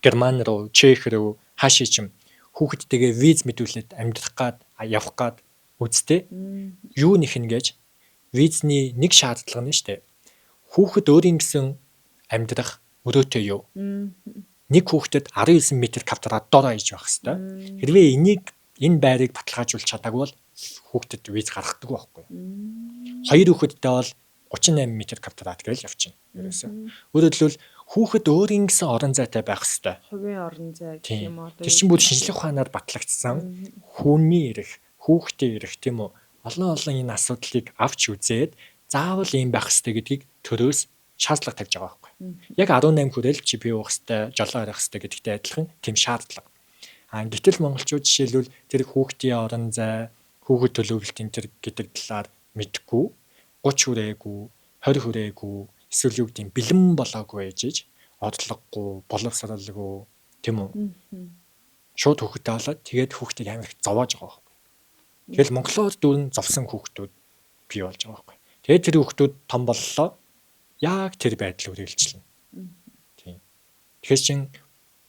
Герман руу, Чех рүү хаашаа чим хүүхэдтэйгээ виз мэдүүлээд амьдрах гад явах гад Үсттэй. Юу нэх нь гэж визний нэг шаардлага нь шүү дээ. Хүүхэд өөрийн гэсэн амьдрах өрөөтэй юу? Нэг хүүхдэд 19 метр квадрат дор хаяж байх хэвээр. Хэрвээ энийг энэ байрыг баталгаажуулж чадаагүй бол хүүхдэд виз гаргадаг байхгүй. Хоёр хүүхэдтэй бол 38 метр квадрат гэж явчихна. Ерөөсөө. Өөрөөр хэлбэл хүүхэд өөрийн гэсэн орон зайтай байх хэвээр. Хувийн орон зай гэх юм одоо. Тэр чинь бүр шинжлэх ухаанаар батлагдсан хүний эрх, хүүхдийн эрх тийм үү? Олон олон энэ асуудлыг авч үзээд заавал ийм байх хэвээр гэдгийг төрөөс шаардлага тавьж байгаа байхгүй. Яг 18 хүрээл чи бий уух хэвээр, жолоо арих хэвээр гэдэгтэй адилхан тийм шаардлага. А гэтэл монголчууд жишээлбэл тэр хүүхдийн орон зай, хүүхэд төлөвлөлт энэ төр гэдэг талаар мэдэхгүй, 30 хүрээгүй, 20 хүрээгүй, эсвэл юу гэдэг бэлэн болоогүй ээжиж орлогогүй, боловсралгүй тийм үү? Шууд хүүхэдтэй болоод тэгээд хүүхдийг амар их зовоож байгаа байхгүй. Тэгэл монголоор дүүрэн зовсон хүүхдүүд бий болж байгаа байхгүй. Тэгээд тэр хүүхдүүд том боллоо. Яг тэр байдал үргэлжлэнэ. Тийм. Тэгэхээр чин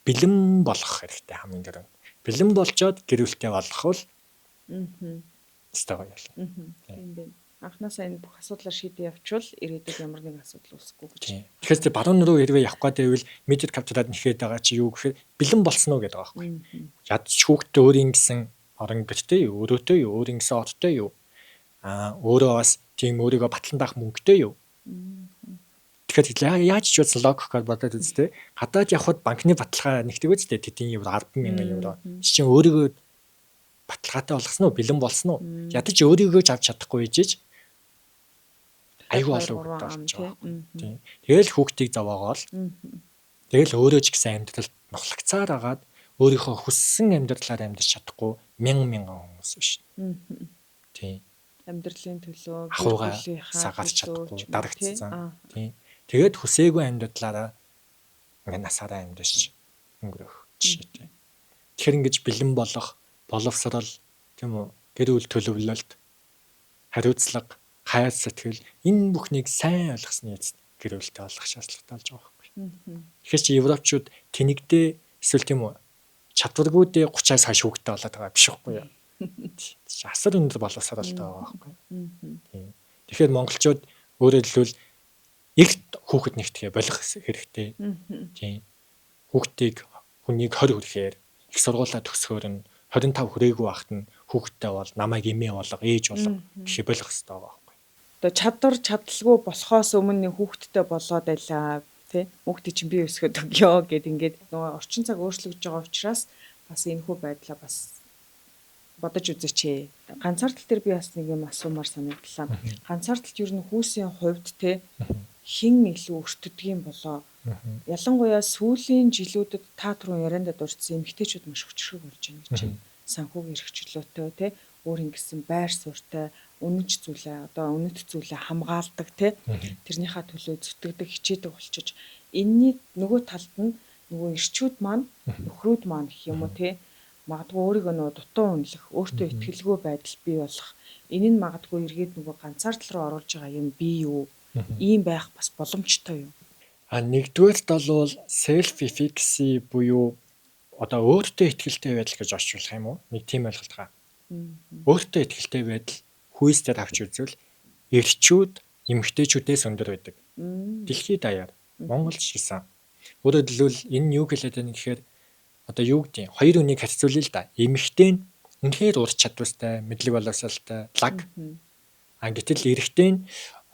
бэлэн болох хэрэгтэй хамгийн түрүүнд. Бэлэн болчоод гэр бүлтэй болох бол ёстой гоё болно. Тийм байна. Анхнаасаа энэ бүх асуудлаар шийдээ явуучвал ирээдүйд ямар нэгэн асуудал үүсэхгүй гэж. Тэгэхээр тэр баруун руу хэрвээ явах гээд байвал метр квадрат нэхэд байгаа чи юу гэхээр бэлэн болсон уу гэдэг байгаа байхгүй. Ядч хүүхдээ өөрийн гэсэн орон гэртэй юу, өрөөтэй юу, өөрийн гэсэн оттой юу? Аа өөрөө бас тийм өөрийгөө батлан даах мөнгөтэй юу? Тэгэхээр яаж ч бодсон логикоор бодоод үзтээ. Гадаад явхад банкны баталгаа нэгдэг үстэй тэдний евро 10,000 евро. Чи чинь өөрийгөө баталгаатай болгосон уу? Бэлэн болсон уу? Ядаж өөрийгөө ч авч чадахгүй ээжиж айгүй олон хүүхэд болж байгаа. Тийм. Тэгэл хүүхдийг зовоогоол. Тэгэл өөрөө ч гэсэн амьдралд нухлагцаар агаад өөрийнхөө хүссэн амьдралаар амьдарч чадахгүй мянган мянган хүмүүс биш. Тийм. Амьдралын төлөө гэр бүлийнхаа гарч чадахгүй дарагдсан. Тийм. Тэгээд хүсээгүй амьдралаараа ингээ насаараа амьдарч өнгөрөх жишээтэй. Тэгэхээр ингэж бэлэн болох, боловсрал, тийм үү? Гэр бүл төлөвлөлт, хариуцлага, хайр сэтгэл энэ бүхнийг сайн ойлгосны эцэст гэр бүлтэй болох шаардлагатай болж байгаа байхгүй. Тэгэхээр чи европчууд тэнэгдээ эсвэл тийм үү чадваргүйдээ 30-аас хойш хүүхдтэй болоод байгаа биш үгүй юу? Асар өндөр боловсралтай байгаа байхгүй. Тийм. Тэгэхээр монголчууд өөрөөр хэлбэл эрт хүүхэд нэгтгэхээ болох хэрэгтэй. Тийм. Хүүхдийг хүнийг 20 хүрэхээр их сургуулаа төгсөхөөр нь 25 хүрээгүй байхад нь хүүхэдтэй бол намайг эмээ болго, ээж болго гэхээ болох хэрэгтэй байгаа байхгүй. Одоо чадвар чадалгүй болохоос өмнө хүүхэдтэй болоод байлаа тий. Хүүхдээ чинь би өсгöd өгөө гэд ингээд нөгөө орчин цаг өөрчлөгдөж байгаа учраас бас энэ хүү байдлаа бас бодож үзээч ээ. Ганцаардал дээр би бас нэг юм асуумаар санагдлаа. Ганцаардалт ер нь хүүсийн хувьд те хэн илүү өртдөг юм болоо? Ялангуяа сүүлийн жилүүдэд та түрүүн яриандаа дурдсан эмэгтэйчүүд маш хүчрхэг болж байна гэж байна. Санхүүгийн эрх чөлөөтэй те өөр ингэсэн байр суурьтай үнэнч зүйлээ одоо үнэт зүйлээ хамгаалдаг те тэрнийхээ төлөө зүтгэдэг хичээдэг болчиж энэний нөгөө талд нь нөгөө эрчүүд маань нөхрүүд маань гэх юм уу те магадгүй өөрийгөө нөгөө дутуу үнэлэх, өөртөө итгэлгүй байдал бий болох. Энэ нь магадгүй эргээд нөгөө ганцаардал руу оруулж байгаа юм бий юу? Ийм байх бас боломжтой юу? А нэгдүгээрт бол self efficacy буюу одоо өөртөө итгэлтэй байдал гэж орчуулах юм уу? Нэг тийм ойлголт байгаа. Өөртөө итгэлтэй байдал хүйсээр авч үзвэл эрчүүд эмэгтэйчүүдээс өндөр байдаг. Дэлхийд даяар Монголд ч гэсэн. Өөрөөр хэлбэл энэ нь юу хэлээд байна гэхээр одоо юу гэдэг хоёр үнийг харьцуулъя л да. Эмэгтэй нь үнэхээр ур чадвартай, мэдлэг боловсралтай, лаг. А гэтэл эрэгтэй нь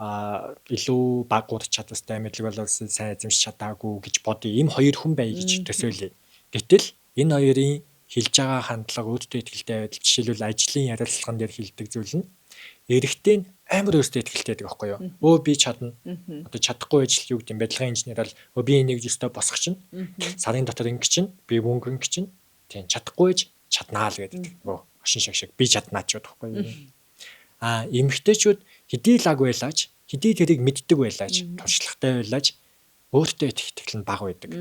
илүү бага ур чадвартай, мэдлэг боловсрал сайн эзэмшиж чадаагүй гэж бодъё. Ийм хоёр хүн бай гэж төсөөлье. Гэтэл энэ хоёрын хэлж байгаа хандлага, өөртөө итгэлтэй байдал, жишээлбэл ажлын ярилцлаган дээр хэлдэг зүйл нь эрэгтэй нь амар өөртөө итгэлтэй байдаг байхгүй юу? Өө би чадна. Одоо чадахгүй ажил юу гэдэг юм барилгын инженер бол өө би энийг өстой босгох чинь. Сарын дотор ингэ чинь, би мөнгө ингэ чинь. Тийм чадахгүй байж чаднаа л гэдэг. Өө хошин шаг шиг би чаднаа ч гэдэг байхгүй юу? А эмэгтэйчүүд хэдий лаг байлаач, хэдий тэрийг мэддэг байлаач, туршлагатай байлаач өөртөө итгэх нь бага байдаг.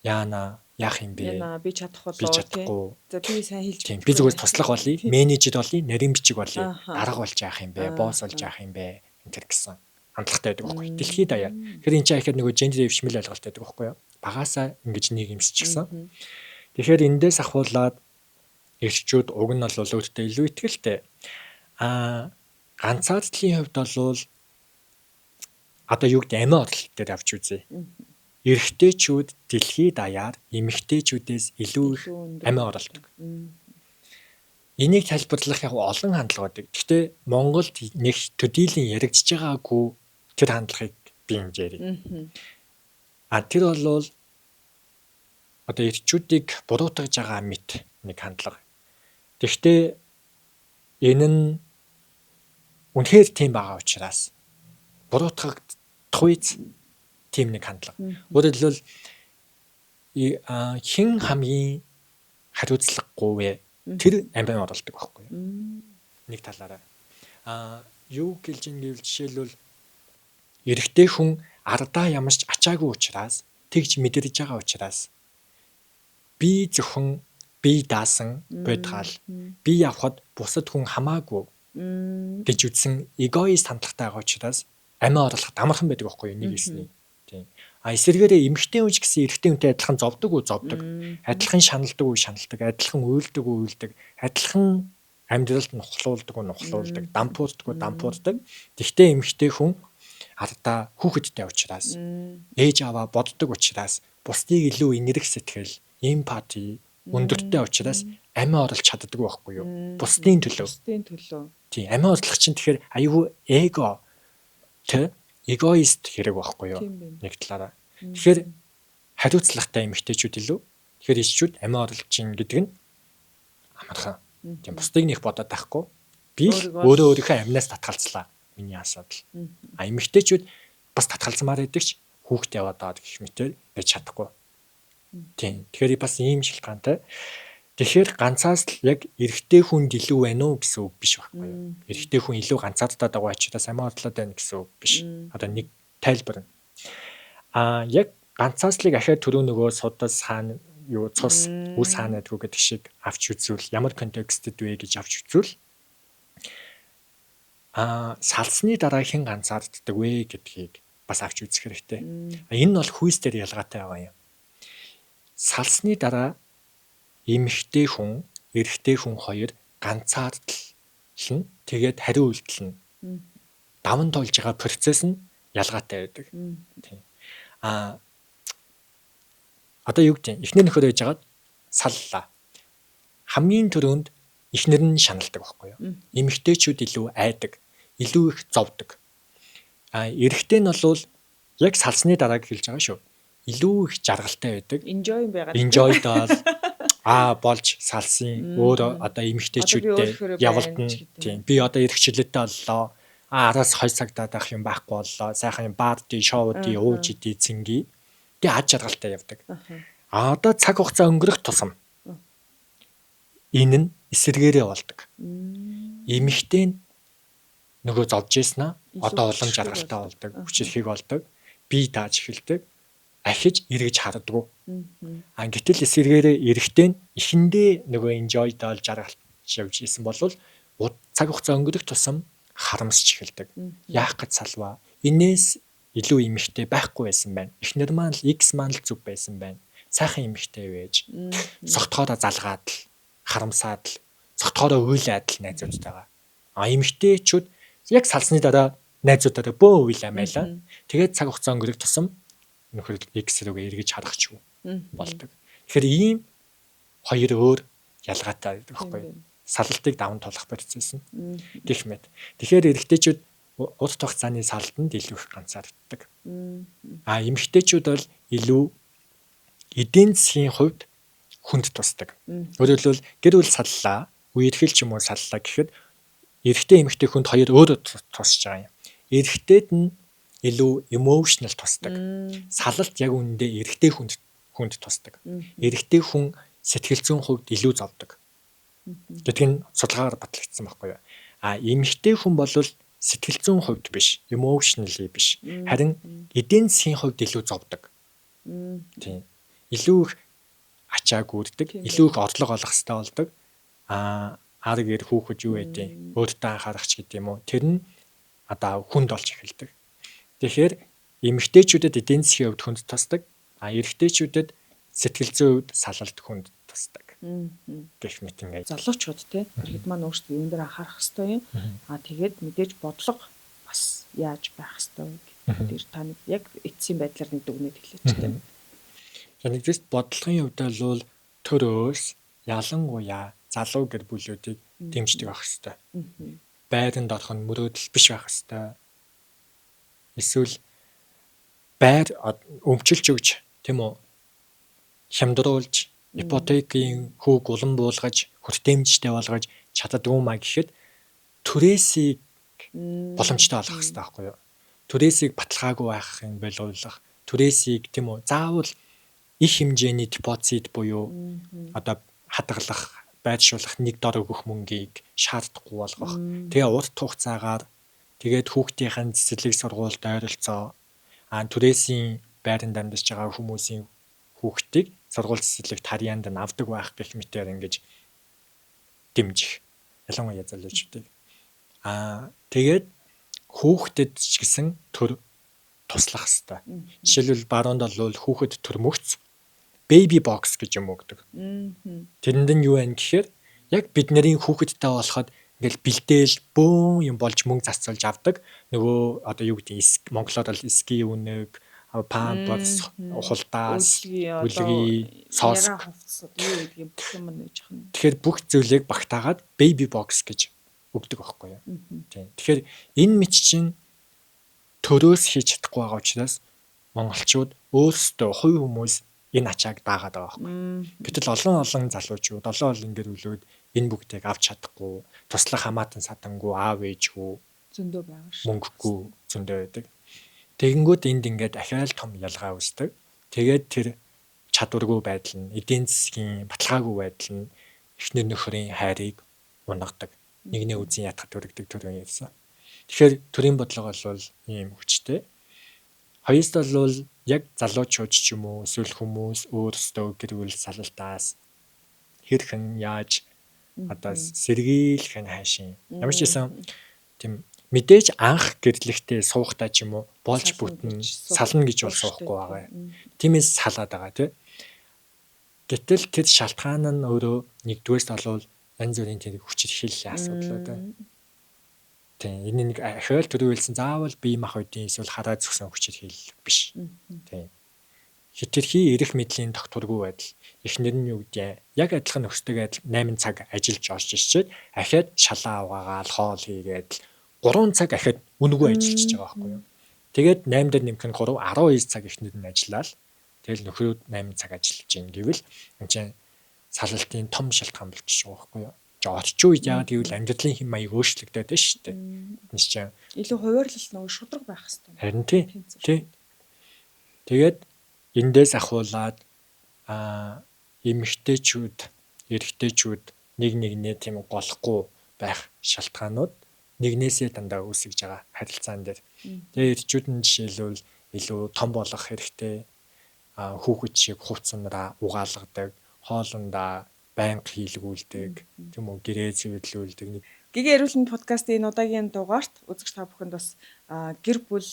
Яана яах юм бэ? Яна би чадах болоо тий. За би сайн хэлж мэдгүй. Би зүгээр туслах болъё, менежер болъё, нарийн бичиг болъё, дарга болж яах юм бэ? Босс болж яах юм бэ? Энэ төр гэсэн хандлагатай байдаг байхгүй. Дэлхийд даяар. Тэгэхээр энэ чинь ихэд нөгөө гендер дэвшмэл ойлголт байдаг байхгүй юу? Багасаа ингэж нийгэмсчихсэн. Тэгэхээр эндээс ахуулаад Эрчүүд уг нь бол өөртөө илүү итгэлтэй. Ганцаардлын хувьд бол одоо юу гэдэг амиа орлол дээр авч үзье. Эрэгтэйчүүд дэлхийд даяар эмэгтэйчүүдээс илүү их амиа оролдог. Энийг тайлбарлах яг олон хандлага байдаг. Гэхдээ Монголд нэг төдийлөн яригдж байгаагүй тэр хандлагыг би энд ярив. Тэр бол одоо эрчүүдийг буруутгаж байгаа мэт нэг хандлага. Гэхдээ энэ нь үнэхээр тийм байгаа учраас буруутгагдах үз тийм нэг хандлага. Өөрөөр хэлбэл хэн хамгийн хариуцлагагүй вэ? Тэр амиа оруулдаг байхгүй юу? Нэг талаараа. Юу гэлж ин гэвэл жишээлбэл эрэгтэй хүн ардаа ямарч ачаагүй учраас тэгж мэдэрж байгаа учраас би зөвхөн бие даасан бодгаал би явхад бусад хүн хамаагүй гэж үзсэн эгоист хандлагатай байгаа учраас амиа оруулахад амархан байдаг байхгүй юу нэг хэсний. Тийм. Эсвэргээрээ эмэгтэй хүн ч гэсэн эрэгтэй хүнтэй адилхан зовдөг үү зовдөг. Адилхан шаналдаг үү шаналдаг, адилхан уйлдаг үү уйлдаг, адилхан амьдралд нухлуулдаг үү нухлуулдаг, дампуурдаг үү дампуурдаг. Тэгвэл эмэгтэй хүн ардаа хүүхэдтэй учраас ээж аваа боддог учраас бусдыг илүү инэрх сэтгэл, эмпати өндөртэй учраас амиа оруулах чаддаг байхгүй юу? Бусдын төлөө. Бусдын төлөө. Тийм, амиа оруулах чинь тэгэхээр аюу эго тэ эгоист хэрэг байхгүй юу? Нэг талаараа. Тэгэхээр хариуцлагатай эмэгтэйчүүд илүү. Тэгэхээр эрчүүд амиа оруулж чинь гэдэг нь амархан. Тийм, бусдыг нэх бодоод байхгүй. Би л өөрөө өөрийнхөө аминаас татгалзлаа. Миний асуудал. Эмэгтэйчүүд бас татгалзмаар байдаг ч хүүхд яваад байгаа гэх мэтээр байж чадахгүй. Тийм. Тэгэхээр бас ийм шалтгаантай. Тэгэхээр ганцаас л яг эрэгтэй хүнд илүү байна уу гэсэн үг биш байхгүй юу? Эрэгтэй хүн илүү ганцаардаад байгаа учраас амиа орлоод байна гэсэн үг биш. Одоо нэг тайлбар нь. Яг ганцааслыг ахиад түрүү нөгөө судас хаана юу цус үс хаана байдгүй гэдэг шиг авч үзвэл ямар контекстэд вэ гэж авч үзвэл салсны дараа хэн ганцаарддаг вэ гэдгийг бас авч үзэх хэрэгтэй. Энэ нь бол хүйс дээр ялгаатай байгаа юм. Салсны дараа эмэгтэй хүн, эрэгтэй хүн хоёр ганцаардлна. Тэгээд хариу үйлдэл нь даван туулж байгаа процесс нь ялгаатай байдаг. Тийм. Одоо юу гэдэг эхнэр нөхөр байж байгаад саллаа. Хамгийн түрүүнд эхнэр нь шаналдаг байхгүй юу? Эмэгтэйчүүд илүү айдаг, илүү их зовдөг. Эрэгтэй нь бол яг салсны дараа хэлж байгаа шүү. Илүү их жаргалтай байдаг. Enjoy байгаад. Enjoy дол болж салсан өөр одоо эмэгтэйчүүдтэй явалдна. Тийм. Би одоо эрхчлөлттэй боллоо. Араас 2 цаг даадах юм байхгүй боллоо. Сайхан баарди, шоуди, ууж иди, цэнги. Тэгээ ад жаргалтай явдаг. Одоо цаг хугацаа өнгөрөх тусам энэ нь эсэргээрээ болдог. Эмэгтэй нь нөгөө зовж ийсэн аа одоо улам жаргалтай болдог, хүчирхэг болдог, бие дааж эхэлдэг. Ахиж эргэж хардггүй. Гэтэл эсэргээрээ эрэгтэй нь эхэндээ нөгөө enjoy даал жаргалж явж исэн бол цаг хугацаа өнгөрөх тусам харамсч эхэлдэг. Яах гэж салваа? Энээс илүү эмэгтэй байхгүй байсан байна. Эхнэр маань л X маань л зүг байсан байна. Сайхан эмэгтэй байж согтоороо залгаад л харамсаад л согтоороо уйлаад л найзуудтайгаа. Эмэгтэйчүүд яг салсны дараа найзуудаараа бөө уйлаа майлаа. Тэгээд цаг хугацаа өнгөрөх тусам нөхөр X рүүгээ эргэж харах ч болдог. Тэгэхээр ийм хоёр өөр ялгаатай байдаг байхгүй юу? Салалтыг даван туулах процесс нь гэх мэт. Тэгэхээр эрэгтэйчүүд урт хугацааны салтанд илүү их ганцаарддаг. Эмэгтэйчүүд бол илүү эдийн засгийн хувьд хүнд тусдаг. Өөрөөр хэлбэл гэр бүл саллаа, үерхэл ч юм уу саллаа гэхэд эрэгтэй эмэгтэй хүнд хоёр өөрөө тусч байгаа юм. Эрэгтэйд нь илүү emotional тусдаг. Салалт яг үүндээ эрэгтэй хүнд тусдаг. Эрэгтэй хүн сэтгэл зүйн хувьд илүү зовдөг. Гэдг нь судалгаагаар батлагдсан байхгүй юу? Эмэгтэй хүн бол сэтгэл зүйн хувьд биш, emotionally биш. Харин эдийн засгийн хувьд илүү зовдөг. Тийм. Илүү их ачаа гүрдэг, илүү их орлого олох хэрэгтэй болдог. Ар гэр хүүхэд юу байдیں۔ Өөртөө анхаарах ч гэдэг юм уу. Тэр нь одоо хүнд болж эхэлдэг. Тэгэхээр эмэгтэйчүүдэд эдийн засгийн хувьд хүнд тусдаг, эрэгтэйчүүдэд сэтгэл зүйн хувьд салалт хүнд тусдаг. Гэх мэт ингээд залуучууд те иргэд маань өөрсдөө юун дээр анхаарах ёстой юм. Тэгээд мэдээж бодлого бас яаж байх ёстой вэ гэдэг та нэг яг эцсийн байдлаар нэг дүгнээд хэлээч те. За нэгдүгээр бодлогын хувьд бол төрөөс ялангуяа залуу гэр бүлүүдийг дэмждэг байх ёстой. Байранд орох нь мөрөөдөл биш байх ёстой. Эсвэл байр өмчилж өгч тийм үү хямдруулж ипотекийн хүүг улам буулгаж хүртээмжтэй болгож чаддгүй маа гэхэд түрээсийг боломжтой болгох хэрэгтэй байхгүй юу? Түрээсийг баталгаагүй байх юм боловлох, түрээсийг тийм үү заавал их хэмжээний депозит буюу одоо хадгалах, байршуулах нэг дор өгөх мөнгийг шаардахгүй болгох. Тэгээ урт хугацаагаар тэгээд хүүхдийн цэцэрлэг сургуульд ойролцоо түрээсийн байранд амьдарч байгаа хүмүүсийн хүүхдийг сургууль цэцэрлэг тарьяанд нь авдаг байх гэх мэтээр ингэж дэмжих. Ялангуяа залуучуудыг. Тэгээд хүүхдэд ч гэсэн төр туслах хэвээр. Жишээлбэл баруунд бол хүүхэд төрмөгц baby box гэж юм өгдөг. Тэрэнд нь юу байна гэхээр яг бидний хүүхэдтэй болоход ингээл бэлдээл бөөн юм болж мөнгө зарцуулж авдаг. Нөгөө одоо юу гэдэг монголоор бол ски үнэг, памперс, хулдаас, үлгий, соск, юу гэдгийг бүх юм нэж хана. Тэгэхээр бүх зүйлийг багтаагаад baby box гэж өгдөг байхгүй юу? Тийм. Тэгэхээр энэ мэт чинь төрөөс хийж чадахгүй байгаа учраас монголчууд өөрсдөө хувь хүмүүс энэ ачааг даагаад байгаа байхгүй. Гэтэл олон залуучууд, олон гэр бүлүүд энэ бүгдийг авч чадахгүй, туслах хамаатан садангүй, аав ээжгүй зөндөө байгаа шүү. Мөнгөгүй зөндөө байдаг. Тэгэнгүүт энд ингээд ахаал том ялгаа үүсдэг. Тэгээд тэр чадваргүй байдал нь, эдийн засгийн баталгаагүй байдал нь эхнэр нөхрийн хайрыг унагадаг. Нэгнээ үзэн ятгах төрөгдөг төрийн ярьсан. Тэгэхээр төрийн бодлого бол ийм хүчтэй. Хоёрт бол яг залуучууд ч юм уу эсвэл хүмүүс өөрсдөө гэр бүл салалтаас хэрхэн яаж одоо сэргийлэх нь хайшин. Ямар ч байсан тийм мэдээж анх гэрлэхдээ суухтаа ч юм уу болж бүтнэ сална гэж бол суухгүй байгаа. Тиймээс салаад байгаа тий. Гэтэл тэр шалтгаан нь өөрөө нэгдүгээрт бол янз бүрийн тэр хүчирхийллийн асуудал байна. Тийм энэ нэг ахиал төрөө хэлсэн заавал бие махбодын эсвэл хараа зөксөн хүчирхийлэл биш. Тийм. Хэтэрхий эрх мэдлийн тогтворгүй байдал эхнэр нь юу гэдэг яг адилхан нөхөртэйгээ адил 8 цаг ажиллаж орж ирчээд ахиад шалаа угаагаал хоол хийгээд 3 цаг ахиад үнэгүй ажиллаж байгаа байхгүй юу. Тэгээд 8 дээр нэмэх нь 3 19 цаг эхнэр нь ажиллаад тэгэл нөхрүүд 8 цаг ажиллаж гин гэвэл энэ чинь салалтын том шалтгаан болчихж байгаа байхгүй юу. Орчин үед яагаад гэвэл амьдралын хэм маяг өөрчлөгдөд байна шүү дээ. Энэ чинь илүү хуваарлалт нөгөө шудраг байх хэрэгтэй. Харин тий. Тий. Тэгээд эндээс ахуулаад эмэгтэйчүүд, эрэгтэйчүүд нэг нэгнээ тийм голохгүй байх шалтгаанууд нэгнээсээ дандаа үүсгэж байгаа харилцаан дээр. Тэгээ эрчүүд нь жишээлбэл илүү том болох хэрэгтэй, хүүхэд шиг хувц унраа угаалгадаг, хоолундаа байнга хийлгүүлдэг, тийм үү, гэрээ цэвэрлүүлдэг. Гэгээ эрүүл мэнд подкастын энэ удаагийн дугаарт үзэгч та бүхэнд бас гэр бүл,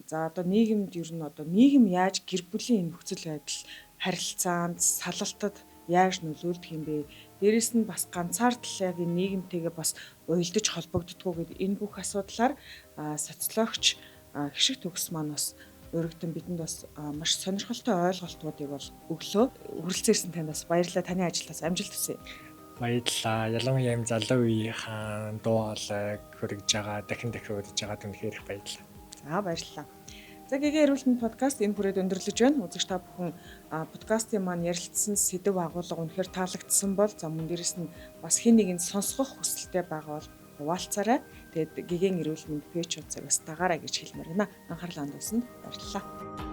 за одоо нийгэмд ер нь одоо нийгэм яаж гэр бүлийн нөхцөл байдал, харилцаанд, салалтад яаж нөлөөлдөг юм бэ? Дээрэс нь бас ганцаардл яг энэ нийгэмтэйгээ бас уялдаж холбогддгоо гэдэг энэ бүх асуудлаар социологч Хишиг Төгс маань бас өргөдөн бидэнд бас маш сонирхолтой ойлголтуудыг бол өглөө. Хүрэлцээрсэн танд бас баярлалаа. Таны ажлаас амжилт хүсье. Баярлалаа. Ялангуяа юм залуу үеийнхэн дуу хоолойг хүргэж байгаа, дахин дахин хүргэж байгаа үнэхээр их баярлалаа. За баярлалаа. За гэгээ эрүүл мэнд подкаст энэ хүрээд өндөрлөж байна. Үзэгч та бүхэн подкастын маань ярилцсан сэдэв агуулга үнэхээр таалагдсан бол за мөн дээрэс нь бас хэн нэгэнд сонсгох хүсэлтэй байгаа бол хуваалцаарай. Тэгээд гэгээн эрүүл мэнд пэйж хуудсыг бас дагаарай гэж хэлмээр байна. Анхаарлаа хандуулсанд баярлалаа.